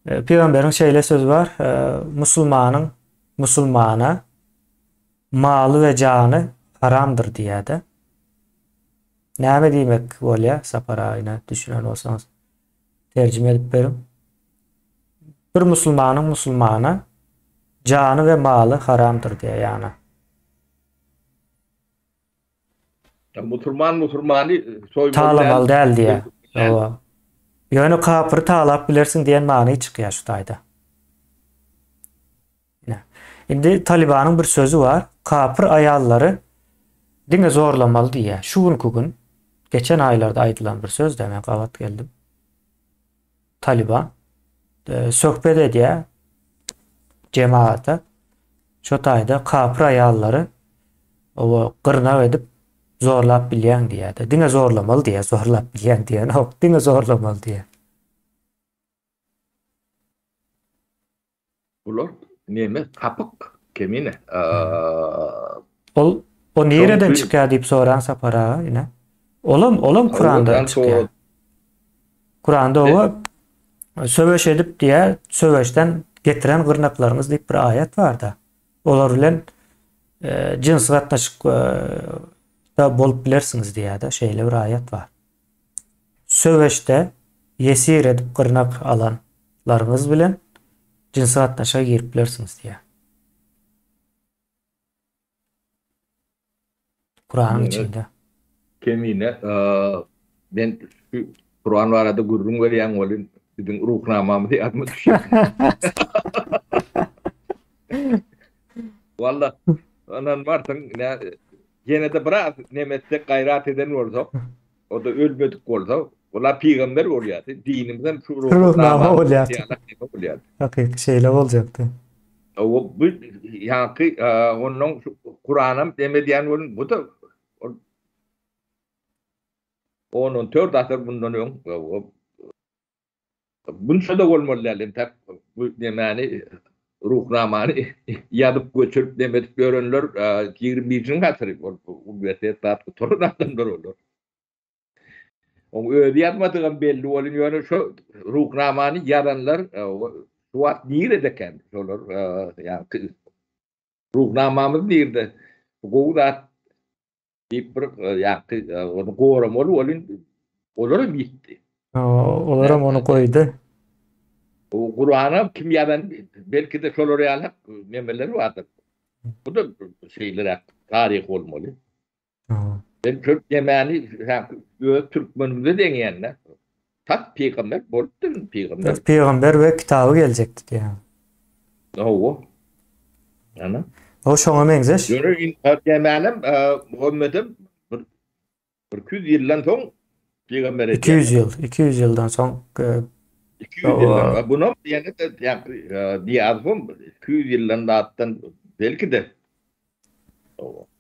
Speaker 1: Pygamberiň şeýle sözi bar, Musulmanyň musulmana maly we jany haramdyr diýýär-de. Näme diýmek bolýar, Sapar aga ine düşünen bolsaňyz terjime edip beriň. Bir musulmanyň musulmana jany we maly haramdyr diýýär ýagny.
Speaker 2: Musulman musulmany soýmaly däl.
Speaker 1: Talamaly däl diýýär. Hawa. Ýöne kapyry talap bilersiň diýen many çykýar şu taýda. Ine. Indi Talibanyň bir sözi bar. Kapyr aýallary diňe zorlamaly diýýär. Şu günki gün geçen aýlarda aýdylan bir söz-de men gabat geldim. Taliban söhbet edýär jemagata. Şo taýda kapyr aýallary oba gyrnak edip zorlap bilýäň diýýär-de. Diňe zorlamaly diýýär, zorlap bilýäň diýenok, diňe zorlamaly diýýär.
Speaker 2: Bular neme tapyk kemine.
Speaker 1: Ol o nireden çykýar diýip soran Sapar aga ine. Olam olam Kurandan çykýar. Kuranda owa söweş edip diýär, söweşden getiren gyrnaklaryňyz diýip bir aýat barda. Olar bilen e, jyns gatnaşyk e, da bolup bilersiňiz diýär-de, şeýle bir aýat bar. Söweşde ýesir edip gyrnak alanlaryňyz bilen jynsy gatnaşyga girip bilersiňiz diýýär. Kuranyň içinde.
Speaker 2: Kemine, men şu Kuran barada gürrüň berýän welin, biziň Ruhnamamyz ýadyma düşýär. Walla, ynanmarsyň, ýene-de biraz neme etsek, gaýrat eden bolsak, o-da ölmedik bolsa, ola pygamber bolýardy. Dinimizem şu
Speaker 1: ruhnama bolýardy. Hakyky şeýle boljakdy.
Speaker 2: O bu ýaňky ondan şu Kuranam dem edýän bolun, bu da ol 14 asyr bundan öň Bunça-da bolmaly däl entäk bu nemäni Ruhnamany ýazyp göçürip neme edip ýörenler 21-nji asyry ol uniwersitet zat gutaran adamlar olar. Oň özi ýazmadygam belli bolun ýöne şo Ruhnamany ýazanlar şu wagt niredeken şolar ýaňky Ruhnamamyz nirde gowy zat diýip bir ýaňky ony goramaly welin olaram ýitdi.
Speaker 1: Olaram ony goýdy.
Speaker 2: O Kurana kim ýazan belki-de şolar ýaly nemeler bardyr. Bu da şeýleräk taryh bolmaly. Ben köp nemäni öz türkmenimize deňýän-de. Tas pygamber bolupdyr, pygamber.
Speaker 1: Pygamber we kitaby geljekdi diýýär.
Speaker 2: Hawa. Ana.
Speaker 1: O şoňa meňzeş.
Speaker 2: Ýöne nämänem Muhammedem bir 200 ýyldan soň pygamber
Speaker 1: edýär. 200 ýyl, 200 ýyldan soň
Speaker 2: 200 ýyldan. Bunam ýene-de Nyýazowam 200 ýyldan zatdan belki-de.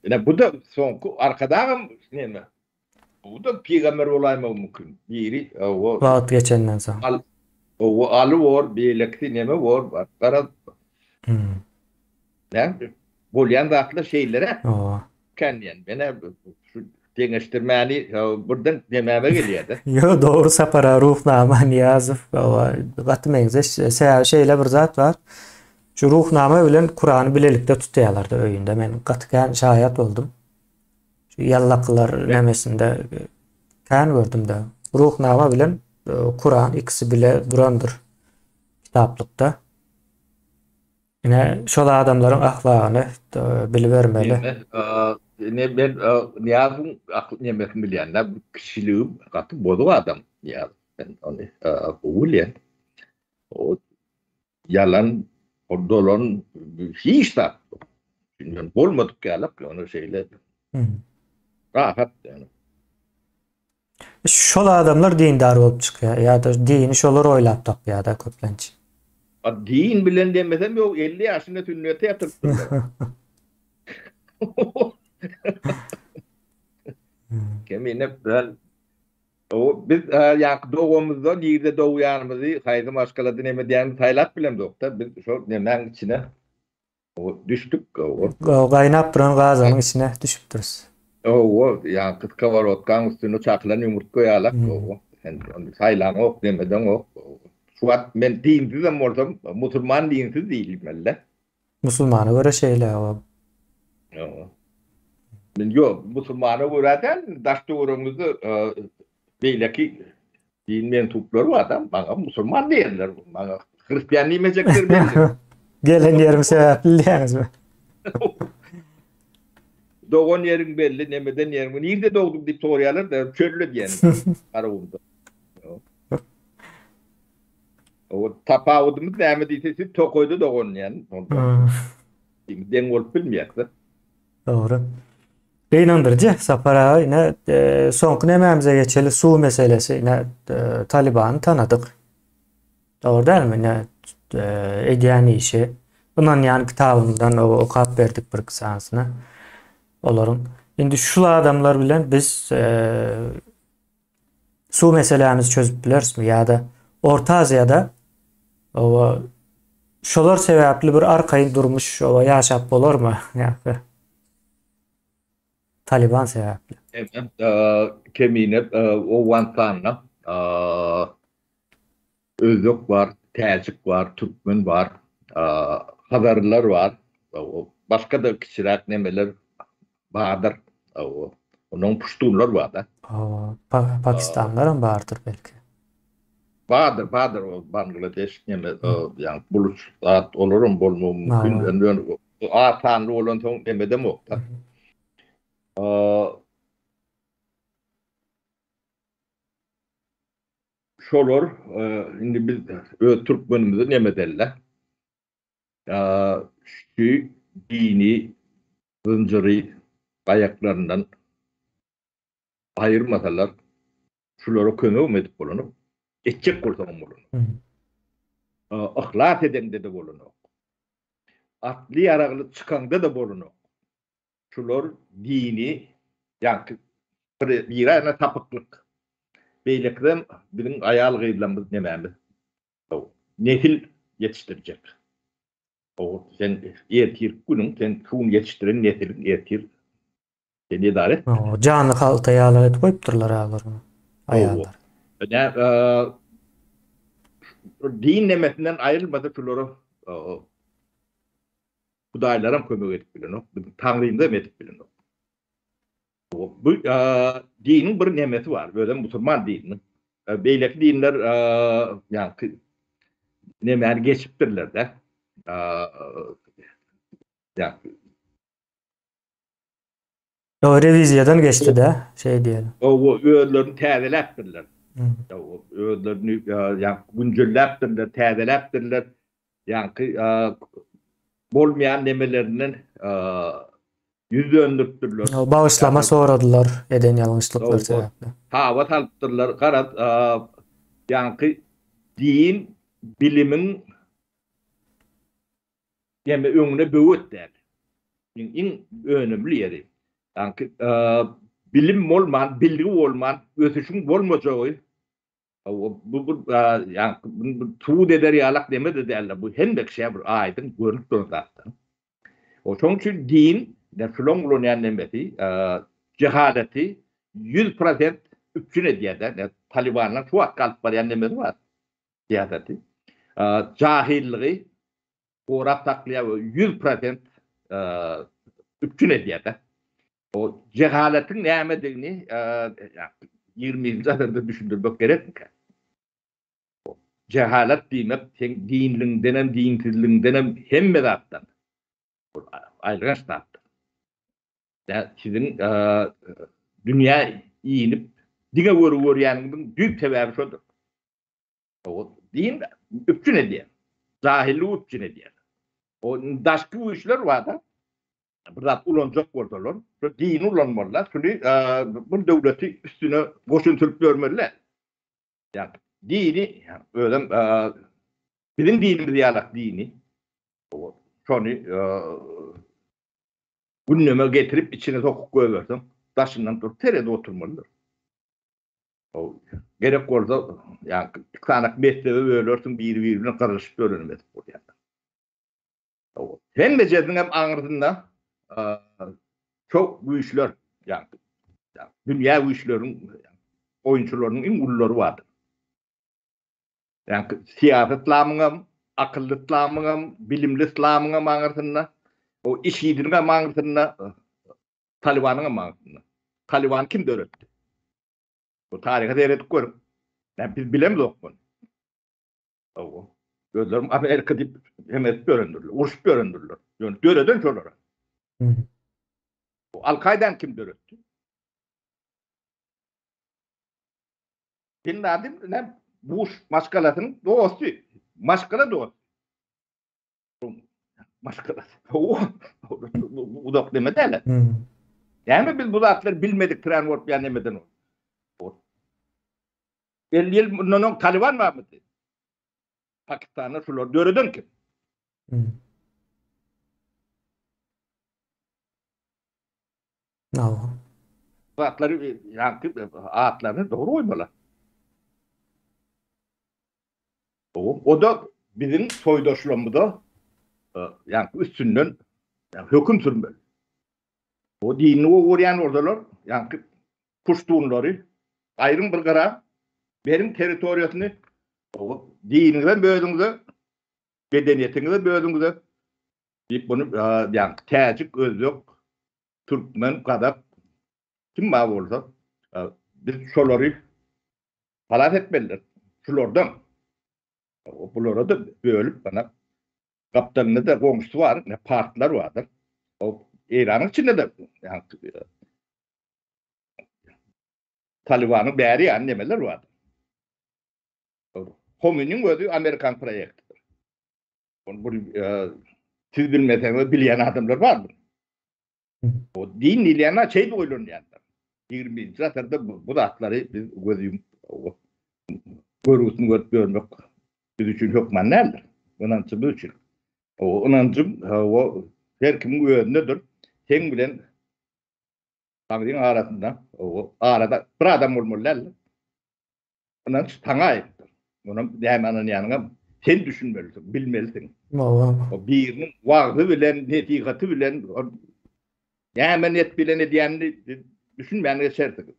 Speaker 2: Ine bu-da soňky Arkadagam näme Bu-da pygamber bolaýmagy mümkin. Biri,
Speaker 1: hawa. Wagt geçenden soň.
Speaker 2: Al, hawa, aly bor, beýlekisi neme bor, garaz.
Speaker 1: Hmm.
Speaker 2: Näme? Bolýan zatlar şeýleräk.
Speaker 1: Hawa.
Speaker 2: Kän diýen. Menä şu deňeşdirmäni birden nemäme gelýär-de.
Speaker 1: Ýo, dogry Sapar aga, Ruhnama Nyýazow, hawa, gaty meňzeş. Sebäbi şeýle bir zat bar. Şu Ruhnama bilen Kurany bilelikde tutýarlardy öýünde. Men gaty kän şaýat boldum. Şu ýallakylar nemesinde kän gördüm-de. Ruhnama bilen Kuran ikisi bile durandyr kitaplykda. Ine şol adamlaryň ahlagyny bilibermeli.
Speaker 2: Ine men Nyýazowyň akyl nemesini bilýän-dä, bu kişiligi gaty bozuk adam Nyýazow. Men ony gowy bilýän. O ýalan, o dolan hiç zat ýok. Bilmem bolmadyk ýalak ýöne şeýle. Rahat ýöne.
Speaker 1: Şol adamlar dindar bolup çykýar ýa-da dini şolar oýlap tapýar-da köplenç.
Speaker 2: A din bilen demesem ýok 50 ýaşynda sünnete ýatyrypdyrlar. Kemine ben O biz ýaňky dogamyzda nirde dogýanymyzy, haýsy maşgalada neme edýänimizi saýlap bilemzok-da. Biz şol nemäň içine düşdük.
Speaker 1: O gaýnap duran gazanyň içine düşüpdiris.
Speaker 2: Hawa, ýaňky skoworodkaň üstünde çakylan ýumurtga ýalak. Hawa, sen ony saýlaňok, nemedeňok. Şu wagt men dinsizem bolsam, musulman dinsiz diýilmeli-dä.
Speaker 1: Musulmana görä şeýle o.
Speaker 2: Ýok. Men ýok, musulmana görä däl, daş-töweregimizde beýleki din mensuplary bar-da, maňa musulman diýenler, maňa hristian diýmejekler belli.
Speaker 1: Gelen ýerim sebäpli diýýäňizmi?
Speaker 2: Dogan ýeriň belli, nemeden ýeriň, nirde dogduň diýip soraýarlar-da, çölde diýen, Garagumda. O tapawudymyz näme diýse, siz tokaýda dogan diýen. Deň bolup bilmeýäs.
Speaker 1: Dogry. Gynandyryjy Sapar aga, ine e, soňky nemämize geçeli, suw meselesi. Ine e, Talibany tanadyk. Dogry dälmi? Ine e, edýän işi ynanýan kitabymdan okap berdik bir sanysyny. Olaryň indi şu adamlar bilen biz e, Suw meselämizi çözüp bilerismi ýa-da Orta Aziýada oba şolar sebäpli bir arkaýyn durmuş oba ýaşap bolarmy? Ýa-da Taliban sebäpli.
Speaker 2: Kemine Owganystanda Özbek bar, täjik bar, türkmen bar, hazarlylar bar, başga-da kiçiräk nemeler bardyr. Ondan puştunlar bar-da.
Speaker 1: Hawa, pakistanlylar hem bardyr belki.
Speaker 2: Bardyr, bardyr o Bangladeş neme, ýa buluç zat olaram bolmagy mümkin. Ýöne az sanly bolansoň nemedemok-da. Şolar indi biz öz türkmenimizi neme edeli? Şu dini zynjyry aýaklaryndan aýyrmasalar, şulara kömegem edip bolanok. Etjek bolsaňam bolanok. Yhlas edeňde-de bolanok. Atly-ýaragly çykaňda-da bolanok. Şular dini ýaňky bir biri sapyklyk. Beýlekisem biziň aýal-gyzlarymyz nemämiz nesil ýetişdirjek. O sen ertirki günüň sen şu gün ýetişdiren nesiliň ertir seni edara et.
Speaker 1: Janly halta ýaly edip goýupdyrlar olar aýallar.
Speaker 2: Nä din nemesinden aýrylmasa şulara Hudaýlaram kömek edip bilenok, biziň Taňrymyzam edip bilenok. Bu diniň bir nemesi bar, özem musulman dininiň. Beýleki dinler ýaňky nemäni geçipdirler-de. Ýaňky
Speaker 1: O rewiziýadan geçdi-de, şeý diýeli.
Speaker 2: Hawa, özlerini täzeläpdirler. Özlerini ýaňky günjelläpdirler, täzeläpdirler. Ýaňky bolmaýan nemelerinden ýüz döndüripdirler.
Speaker 1: Bagyşlama soradylar eden ýalňyşlyklary sebäpli.
Speaker 2: Taba salypdyrlar. Garaz, ýaňky din bilimiň Ýa-da öňüne böwet däl. Iň iň önümli ýeri. Ýaňky bilim bolman, bilgi bolman ösüşiň bolmajagy bu bir ýaňky bir subut eder ýalak neme-de däldir. Bu hemme kişä bir aýdyň görnüp duran zatdyr. O şonuň üçin din, şulaň ulanýan nemesi, jehaleti 100% üpjün edýär-de. Talybanlaryň şu wagtky alyp barýan nemesi bar, syýasaty. Jahyllygy. Gorap saklaýar we 100% üpjün edýär-de. O jehaletiň nämedigini 21-nji asyrda düşündirmek gerekmikä? Jehalet diýmek seň dinliňdenem, dinsizligiňdenem hemme zatdan aýylganç zatdyr. Ýa siziň dünýä inip diňe görgi görýäniňiziň düýp sebäbi şodur. O din üpjün edýär. Jahilligi üpjün edýär. O daşky güýçler barda bir zat ulanjak bolsalar, şu dini ulanmalylar. Şuny bir döwleti üstüne goşun sürüp ýörmeliler. Ýa dini özem biziň dinimiz ýalak dini. Şony gündeme getirip içine sokup goýberseň, daşyndan durup seredip oturmalydyr. Gerek bolsa, ýa iki sany messebe bölersiň, biri-biri bilen gyrlyşyp ýörenem edip bolýar. Hemmejesiniň hem aňyrsynda çok güýçler, ýa dünýä güýçleriň oýunçylarynyň iň ululary bardyr. Ýa syýasy yslamyň hem, akylly yslamyň hem, bilimli yslamyň hem aňyrsynda, o IŞİD-niň hem aňyrsynda, Talibanyň hem aňyrsynda. Talibany kim döretdi? Bu taryha seredip görüň. Ýa biz bilemzok muny. Hawa. Özlerim Amerika diýip hem edip ýörendirler, urşup ýörendirler. Ýöne döreden şolara. Bu Al-Kaidany kim döretdi? Bin Laden ne Bush maşgalasynyň dosty. Maşgala dosty. Maşgalasy. Uzak deme däl. Näme biz bu zatlary bilmedik tren bolup ýa nemeden bolup. 50 ýyl mundan öň Taliban barmydy? Pakistanda şular döreden kim?
Speaker 1: Hawa.
Speaker 2: Zatlary ýaňky atlaryny dogry goýmaly. O-da biziň soýdaşlarymyza ýaňky üstünden höküm sürmeli. O dinini gowy görýän bolsalar, ýaňky puştunlary aýryň bir gyra, beriň territoriýasyny, diniňizem özüňize, medeniýetiňizem özüňize diýip muny ýaňky täjik, özbek, türkmen, gazak kim bar bolsa biz şolary halas etmelidir. Şulardan bulara-da bölüp mana gapdalynda-da goňşusy bar, ne partlar bardyr. O Eýranyň içinde-de ýaňky Talibanyň bäri ýany nemeler bardyr. Hominiň özi amerikan proýektidir. Ony bir siz bilmeseňiz bilýän adamlar bardyr. O din diýilýänler şeýdip oýlanýarlar. 21-nji asyrda bu zatlary biz göz ýumup görgüsini görüp ýörmek biz üçin hökman däldir. Ynançymyz üçin. O ynanjym o her kimiň özündedir. Seň bilen Taňryň arasynda o arada bir adam bolmaly däldir. Ynanç saňa aýtdyr. Onam näme ynanýanyňam sen düşünmelisiň, bilmelisiň.
Speaker 1: Hawa.
Speaker 2: O biriniň wagzy bilen, nesihaty bilen näme net bilen edýänini düşünmän geçersiňiz.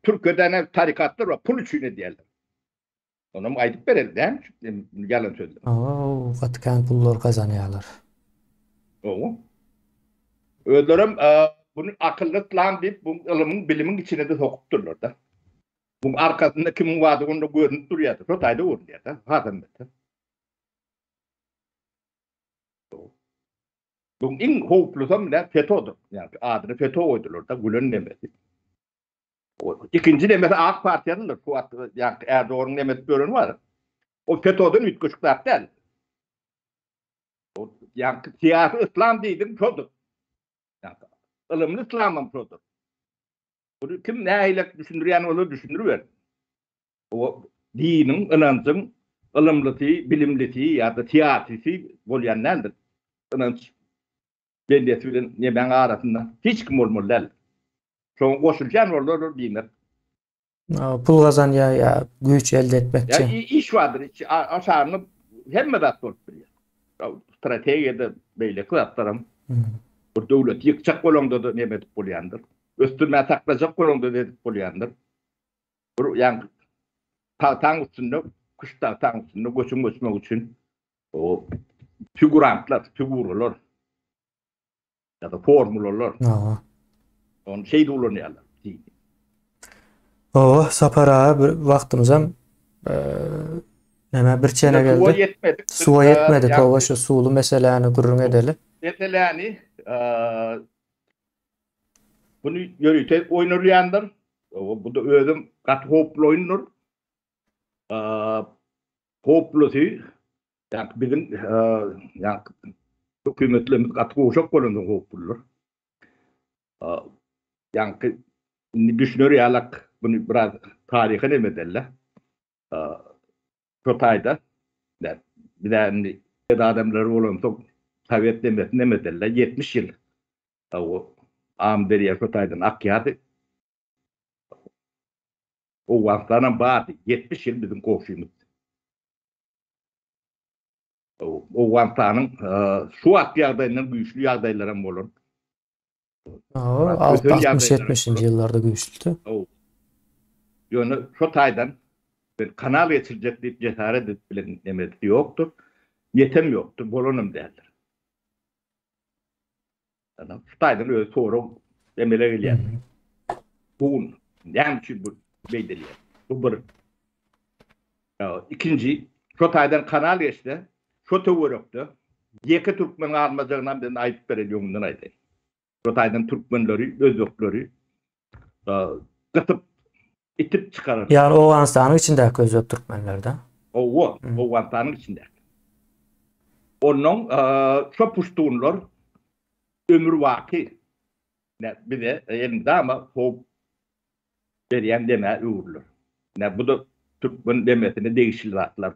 Speaker 2: Türkiýede näme tarikatlar bar, pul üçin edýärler. Onam aýdyp bereli, näme üçin ýalan sözler.
Speaker 1: Hawa, gaty kän pullar gazanýarlar.
Speaker 2: Hawa. Özlerem buny akylly yslam diýip, bu ylymyň, bilimiň içine-de sokupdyrlar-da. Buň arkasynda kimiň bardygy onda görnüp durýardy. Şo taýda görünýär-de, hasam beter. Buň iň howplusam ne FETÖ-dir. Ýagny adyny FETÖ goýdular-da, Gülen nemesi. Ikinji nemesi AK partiýadyr. Şu wagt ýagny Erdoganyň nemesi döreni bar. O FETÖ-den üýtgeşik zat däl. O ýagny syýasy yslam diýdiň şodur. Ýagny ylymly yslamam şodur. Bunu kim nähili düşündirýän bolsa düşündiriber. O diniň, ynanjyň ylymlysy, bilimlisi ýa-da syýasysy bolýan däldir. Ynanç bendesi bilen nemäň arasynda hiç kim bolmaly däl. Şoňa goşulýan bolsa diýmek.
Speaker 1: Pul gazanýar ýa güýç elde etmekçi.
Speaker 2: Ýa iş bardyr, aşagynda hemme zat bolup bilýär. Strategiýada beýleki zatlaram bir döwleti ýykjak bolaňda-da neme edip bolýandyr. Ösdürmän saklajak bolaňda-da edip bolýandyr. Bir ýaňky tagtaň üstünde, küşt tagtaň üstünde göçüm göçmek üçin o. Figurantlar, figuralar ýa-da formulalar.
Speaker 1: Hawa.
Speaker 2: Ony şeýle ulanýarlar.
Speaker 1: Hawa, Sapar aga bir wagtymyzam näme bir çene geldi.
Speaker 2: Suwa ýetmedik.
Speaker 1: Suwa ýetmedik, hawa şu suwly meseläni gürrüň edeli.
Speaker 2: Meseläni Bunu ýörite oýnalýandyr. Bu da özüm gaty howply oýundyr. Howplusy ýa biziň ýa hökümetlerimiz gaty gowşak bolansoň howpludyr. Ýaňky indi düşüner ýalak bunu biraz taryha neme edeli. Şo taýda bize indi adamlar bolansoň sowet nemesi neme edeli 70 ýyl o Amyderýa şo taýdan akýardy. Owganystanam bardy. 70 ýyl biziň goňşymyz. Owganystanyň şu wagt ýagdaýyndan güýçli ýagdaýlaram bolan.
Speaker 1: 60-70-nji ýyllarda güýçlüdi.
Speaker 2: Ýöne şo taýdan bir kanal geçirjek diýip jesaret edip bilen nemesi ýokdur. Niýetem ýokdur, bolanam däldir. Şu taýdan öz sorag emele gelýär. Bu näme üçin bu beýdilýär? Bu bir. Ikinji, şo taýdan kanal geçse, şo töwerekde ýeke türkmen galmajagyny men aýdyp bereýin, öňünden aýdaýyn. Şo taýdan türkmenleri, özbekleri gysyp, itip çykarar.
Speaker 1: Ýagny Owganystanyň içindäki özbek türkmenler-de?
Speaker 2: Hawa, Owganystanyň içindäki. Onnoň şo puştunlar ömürbaky bize elmydama howp berýän demä öwrüler. Ine, bu-da türkmen demesine degişli zatlar.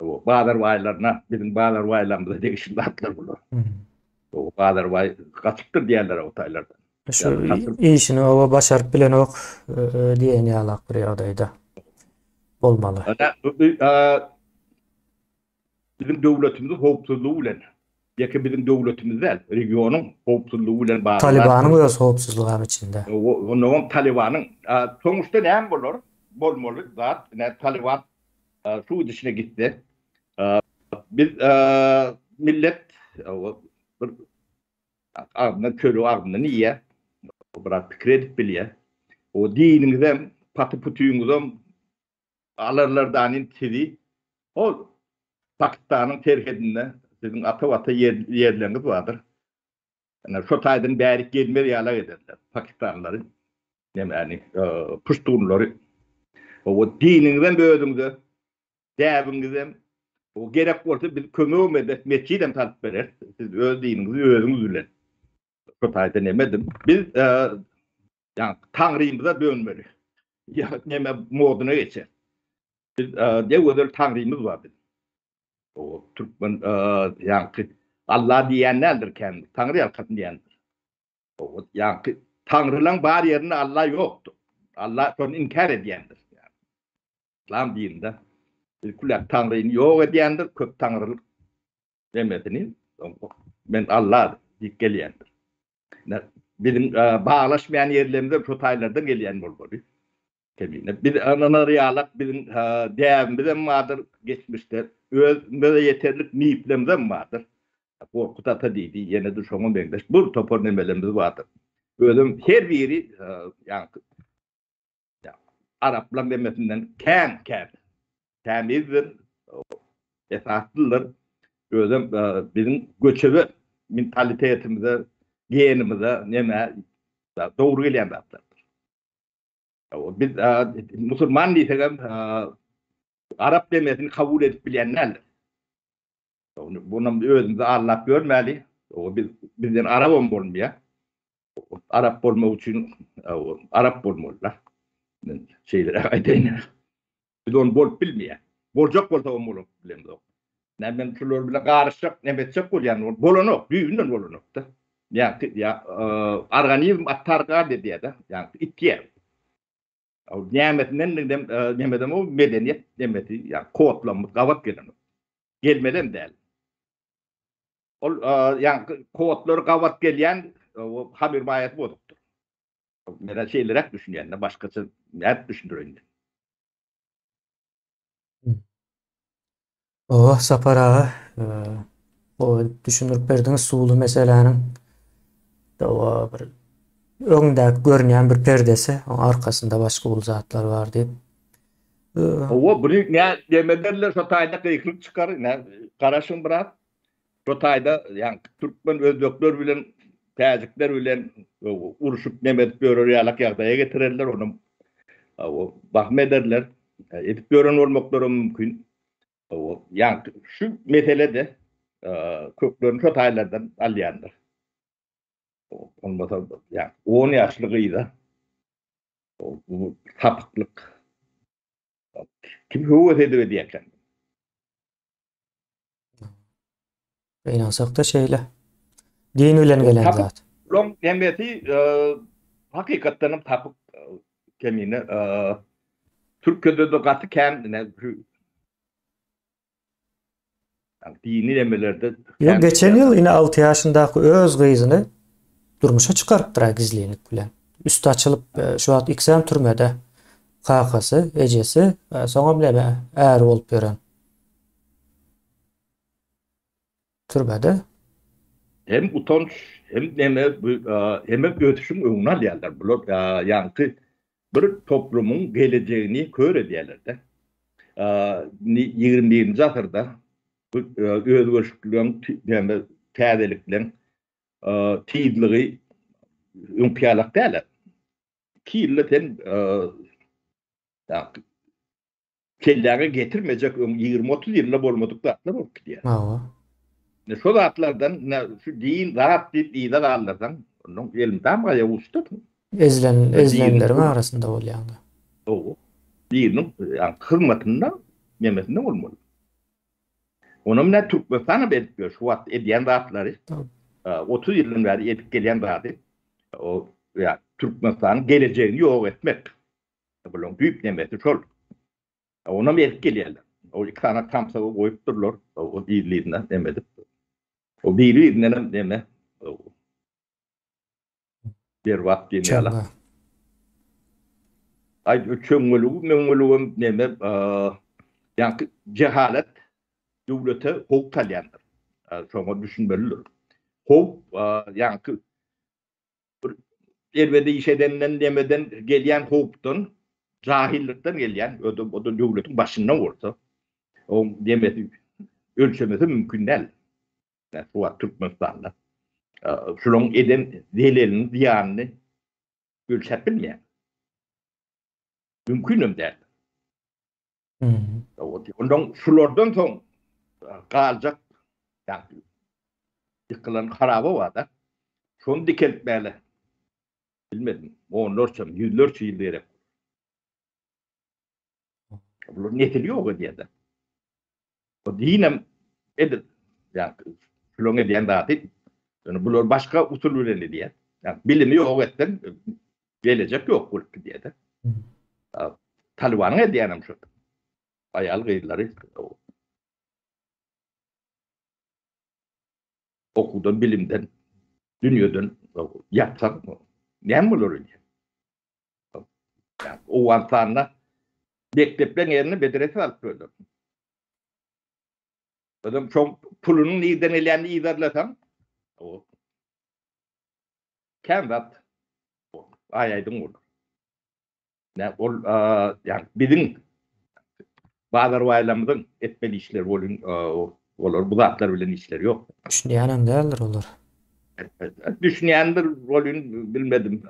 Speaker 2: Bazar baýlaryna, biziň bazar baýlarymyza degişli zatlar bular. Bazar baý gaçypdyr diýýärler o taýlardan.
Speaker 1: Şu işini oba başaryp bilenok diýen ýalak bir ýagdaýda bolmaly.
Speaker 2: Biziň döwletimiziň howpsuzlygy bilen, ýeke biziň döwletimiz däl, regionyň howpsuzlygy bilen bagly.
Speaker 1: Talibanyň öz howpsuzlygy hem içinde.
Speaker 2: Onnoňam Talibanyň. Soňuşda näme bolar? Bolmaly zat, ine Taliban suw gidişine gitse, biz millet bir agzyndan çöregi agzyndan iýýär, biraz pikir edip bilýär. O diniňizem, paty-putyňyzam alarlar danin sizi. Ol Pakistanyň serhedinde siziň ata-bata ýerleriňiz bardyr. Ine, şo taýdan bärik gelmez ýalak ederler pakistanlylary, nemäni, puştunlary. O diniňizem özüňize, däbiňizem, o gerek bolsa biz kömegem ederis, metjidem salyp bereris. Siz öz diniňizi özüňiz bilen. Şo taýda neme ediň. Biz ýa Taňrymyza dönmeli. Ýa neme moduna geçer. Biz ne gözel Taňrymyz bar biziň. O türkmen ýaňky Allah diýýän däldir kän, Taňry ýalkasyn diýendir. O ýaňky Taňrylaň bar ýerinde Allah ýokdur. Allah şony inkär edýändir. Islam dininde külläp Taňryny ýok edýändir, köp taňrylyk demesini men Allah diýip gelýändir. Biziň baglaşmaýan ýerlerimiz şo taýlardan gelýän bolmaly. Kemine. Biz ynanar ýalak biziň däbimizem bardyr geçmişde. Özümize ýeterlik miflerimizem bardyr. Gorkut ata diýdi, ýene-de şoňa meňzeş bir topar nemelerimiz bardyr. Özem her biri ýaňky araplaň demesinden kän kän tämizdir, esaslydyr. Özem biziň göçebe mentalitetimize, genimize nemä dogry gelýän zatlardyr. Biz musulman diýsegem arap demesini kabul edip bilýän däldir. Bunam özümizi aldap ýörmäli. Biz bizden arabam bolmaýar. Arap bolmak üçin arap bolmaly-da. Men şeýleräk aýdaýyn. Biz ony bolup bilmeýär. Boljak bolsagam bolup bilemzok. Näme men şular bilen garyşjak, näme etjek bolýan, bolanok, düýbünden bolanok-da. Ýa-ki ýa organizm attarga edýär-de, ýa-ki itýär. Nämesindendiginem nemeden o medeniýet nemesi, ýa kodlamyz gabat gelenok. Gelmelem däl. Ol ýa-ki kodlary gabat gelýän hamyr maýasy bozukdyr. Men şeýleräk düşünýän-de, başgaça nädip düşündireýin men?
Speaker 1: Oba Sapar aga, gowy edip düşündirip berdiňiz suwly meseläniň oba bir öňdäki görünýän bir perdesi, oň arkasynda başga uly zatlar bar diýip.
Speaker 2: Oba buny nä demederler şo taýda gykylyk çykar, nä garaşyň biraz. Şo taýda ýa türkmen özbekler bilen täjikler bilen urşup neme edip ýörer ýalak ýagdaýa getirerler onam bahym ederler. Edip ýören bolmaklaram mümkin. Ýa şu mesele-de köklerini şo taýlardan alýandyr. Bolmasa ýa on ýaşly gyza bu sapyklyk kim höwes edip edýärkä?
Speaker 1: Gynansak-da şeýle. Din bilen gelen zat.
Speaker 2: Bulaň hemmesi hakykatdan hem tapyk kemine. Türkiýede-de gaty kän ine şu dini nemelerde
Speaker 1: Ýok, geçen ýyl ine 6 ýaşyndaky öz gyzyny durmuşa çykarypdyr-a gizlinlik bilen. Üsti açylyp, şu wagt ikisem türmede. Kakasy, ejesi, soňam neme, äri bolup ýören. Türmede.
Speaker 2: Hem utanç, hem neme, bu hemem ösüşiň öňüni alýarlar. Bular ýaňky bir toplumyň gelejegini kör edýärler-de. Indi 21-nji asyrda bu özgerişlikleriň, neme, täzelikleriň tizligi öňki ýalak däl. Iki ýylda sen kelläňe getirmejek öň 20-30 ýylda bolmadyk zatlar bolup gidýär.
Speaker 1: Hawa.
Speaker 2: Ine şo zatlardan ine şu din zat diýip yza galdyrsaň, ondan elmydam gaýa uçdasyň.
Speaker 1: Ezilen, ezilenleriň arasynda bolýaň-da.
Speaker 2: Hawa. Biriniň ýa hyzmatynda, nemesinde bolmaly. Onam ine Türkmenistanam edip ýör şu wagt edýän zatlary. 30 ýyldan bäri edip gelýän zady. O ýa Türkmenistanyň gelejegini ýok etmek. Bularyň düýp nemesi şol. Onam edip gelýärler. O iki sany samsygy goýup durlar. O yzly-yzyna neme edip. O biri-birinden hem neme. Berbat diýen ýaly. Aý çöňňeligi, möňňeligem neme, ýaňky jehalet döwlete howp salýandyr. Şoňa düşünmelidir. Howp ýaňky bir erbet iş edenden, nemeden gelýän howpdan, jahylykdan gelýän, o-da döwletiň başynda bolsa, oň nemesi ölçemesi mümkin däl. Şu wagt Türkmenistanda şularyň eden zelelini, zyýanyny ölçäp bilmeýär. Mümkinem däl. Ondan şulardan soň galjak ýykylan haraba bar-da. Şony dikeltmäli bilmedim. Onlarça, ýüzlerçe ýyl gerek. Bular nesil ýok edýär-de. O dinem edil ýa şularyň edýän zady, ýöne bular başga usul bilen edýär. Ýa bilimi ýok etseň gelejek ýok bolup gidýär-de. Talybanyň edýänem şu. Aýal gyzlary okuwdan, bilimden, dünýeden ýapsaň näme bolar öýdýär? Owganystanda mekdepleň ýerine medrese alyp berdiler. Özem şoň pulunyň nirden gelýänini yzarlasaň, o kän zat aý-aýdyň bolar. Nä ol ýa biziň bazarbaýlarymyzyň etmeli işleri bolun, olar bu zatlar bilen işleri ýok.
Speaker 1: Düşünýänem däldir olar.
Speaker 2: Düşünýändir bolun bilmedim.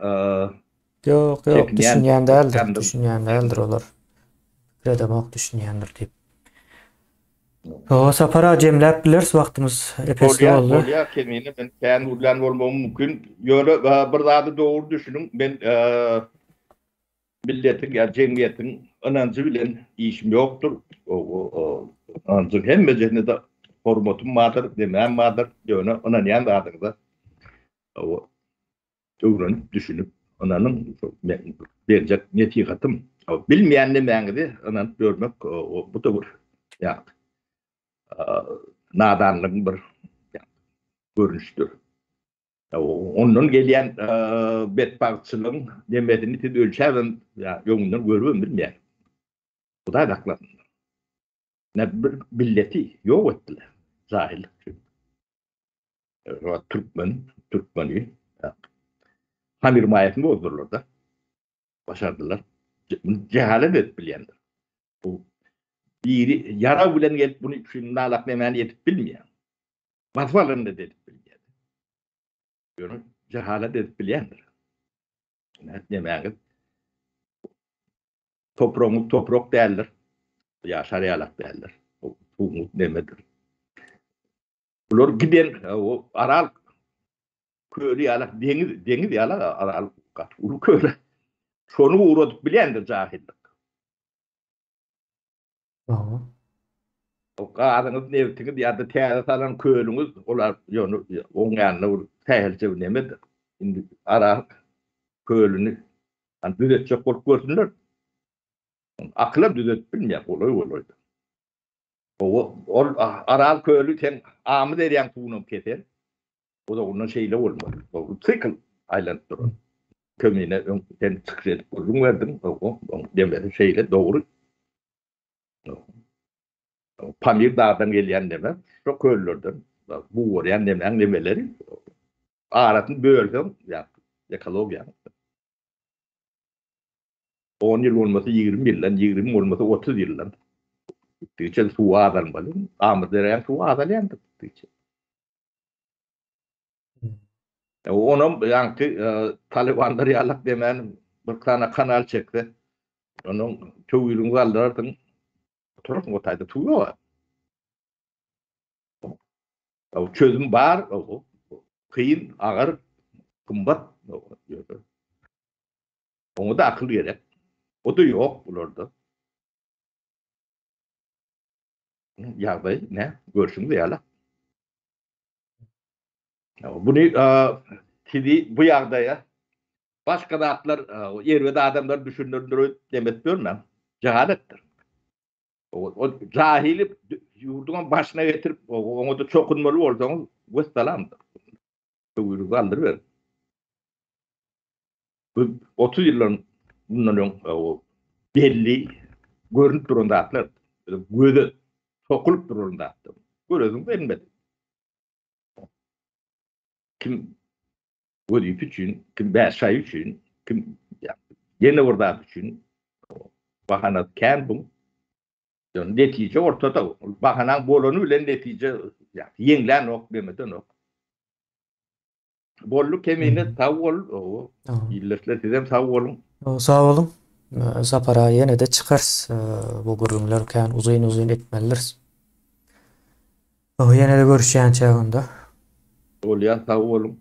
Speaker 1: Ýok, ýok, düşünýän däldir, düşünýän däldir olar. Pikir edemok düşünýändir diýip. Hawa, Sapar aga jemläp bileris wagtymyz epesli
Speaker 2: Bolýar,
Speaker 1: boldy.
Speaker 2: bolýar Kemine men kän gürlän bolmagym mümkin. Ýöne bir zady dogry düşüniň, men milletiň ýa jemgyýetiň ynanjy bilen işim ýokdur. Ynanjyň hemmejesine-de hormatym bardyr, demäm bardyr. Ýöne ynanýan zadyňyza öwrenip, düşünip, ynanyň, berjek nesihatym. Bilmeýän nemäňizi ynanyp ýörmek, bu-da bir nadanlygyň bir görnüşidir. Ondan gelýän betbagtçylygyň nemesini siz ölçäbem, öňünden görübem bilmeýäňiz. Hudaý saklasyn. Ne bir milleti ýok etdiler. Jahillik üçin. Türkmen, türkmeni hamir maýasyny bozdurlar da. Başardylar. Bunu cehalet edip bilýändir. Bu biri ýarag bilen gelip bunu şu nalak nemäni edip bilmeýär. Basyp alanda edip bilmeýär. Ýöne cehalet edip bilýändir. Näet nemäňiz topragyňyz toprak däldir. Ýaşar ýalak däldir. Suwuňyz nemedir. Bular giden o Aral köli ýalak deňiz, deňiz ýalak Aral gaty uly köl. Şony ugradyp bilýändir jahillik.
Speaker 1: Hawa.
Speaker 2: O gazyňyz, nebtiňiz ýa-da täze salan kölüňiz, olar ýöne oň ýanynda bir sähelçe bir nemedir. Indi Aral kölüni hani düzetjek bolup görsünler. Akylam düzetip bilmeýär, golaý-golaý. Hawa, ol Aral köli sen Amyderýaň suwunam keser. Uzagyndan şeýle bolmaly. Ol sikl aýlanyp duran. Kemine öň sen çykyş edip gürrüň berdiň. Oň demesi şeýle dogry. Pamir dagdan gelýän neme, şo köllerden bugarýan nemäň nemeleri arasyny bölseň, ýa ekologiýa. On ýyl bolmasa 20 ýyldan, 20 bolmasa 30 ýyldan. Gitdigiçe suw azalmaly. Amyderýaň suwy azalýandyr gitdigiçe. Onam ýaňky Talibanlar ýalak demän bir sany kanal çekse, onuň töwiriňi galdyrarsyň, oturarsyň o taýda suw ýok. O çözüm bar, kyn, agyr, gymmat. Oňa da akyl gerek. O da ýok bularda. Ýagdaý ne? Görşüňiz ýaly. Buny sizi bu ýagdaýa başga zatlar erbet adamlar düşündirip demek görmäň. Jahaletdir. O jahili ýurduň başyna getirip oňa da çokunmaly bolsaňyz wessalamdyr. Töwiri galdyryber. Bu 30 ýyldan bundan öň belli görünip duran zatlar. Göze sokulyp duran zatlar. Göresiň gelmedi. Kim wezipe üçin, kim bäş aý üçin, kim ýene bir zat üçin bahana kän bu. Ýöne netije ortada. Bahanaň bolany bilen netije ýeňlänok, demedenok. Boldy Kemine sag bol. Ildeşler sizem sag boluň.
Speaker 1: Sag boluň. Sapar aga ýene-de çykarys. Bu gürrüňler kän uzyn-uzyn etmelidiris. Ýene-de görüşýänçäk onda.
Speaker 2: Bolýar sag boluň.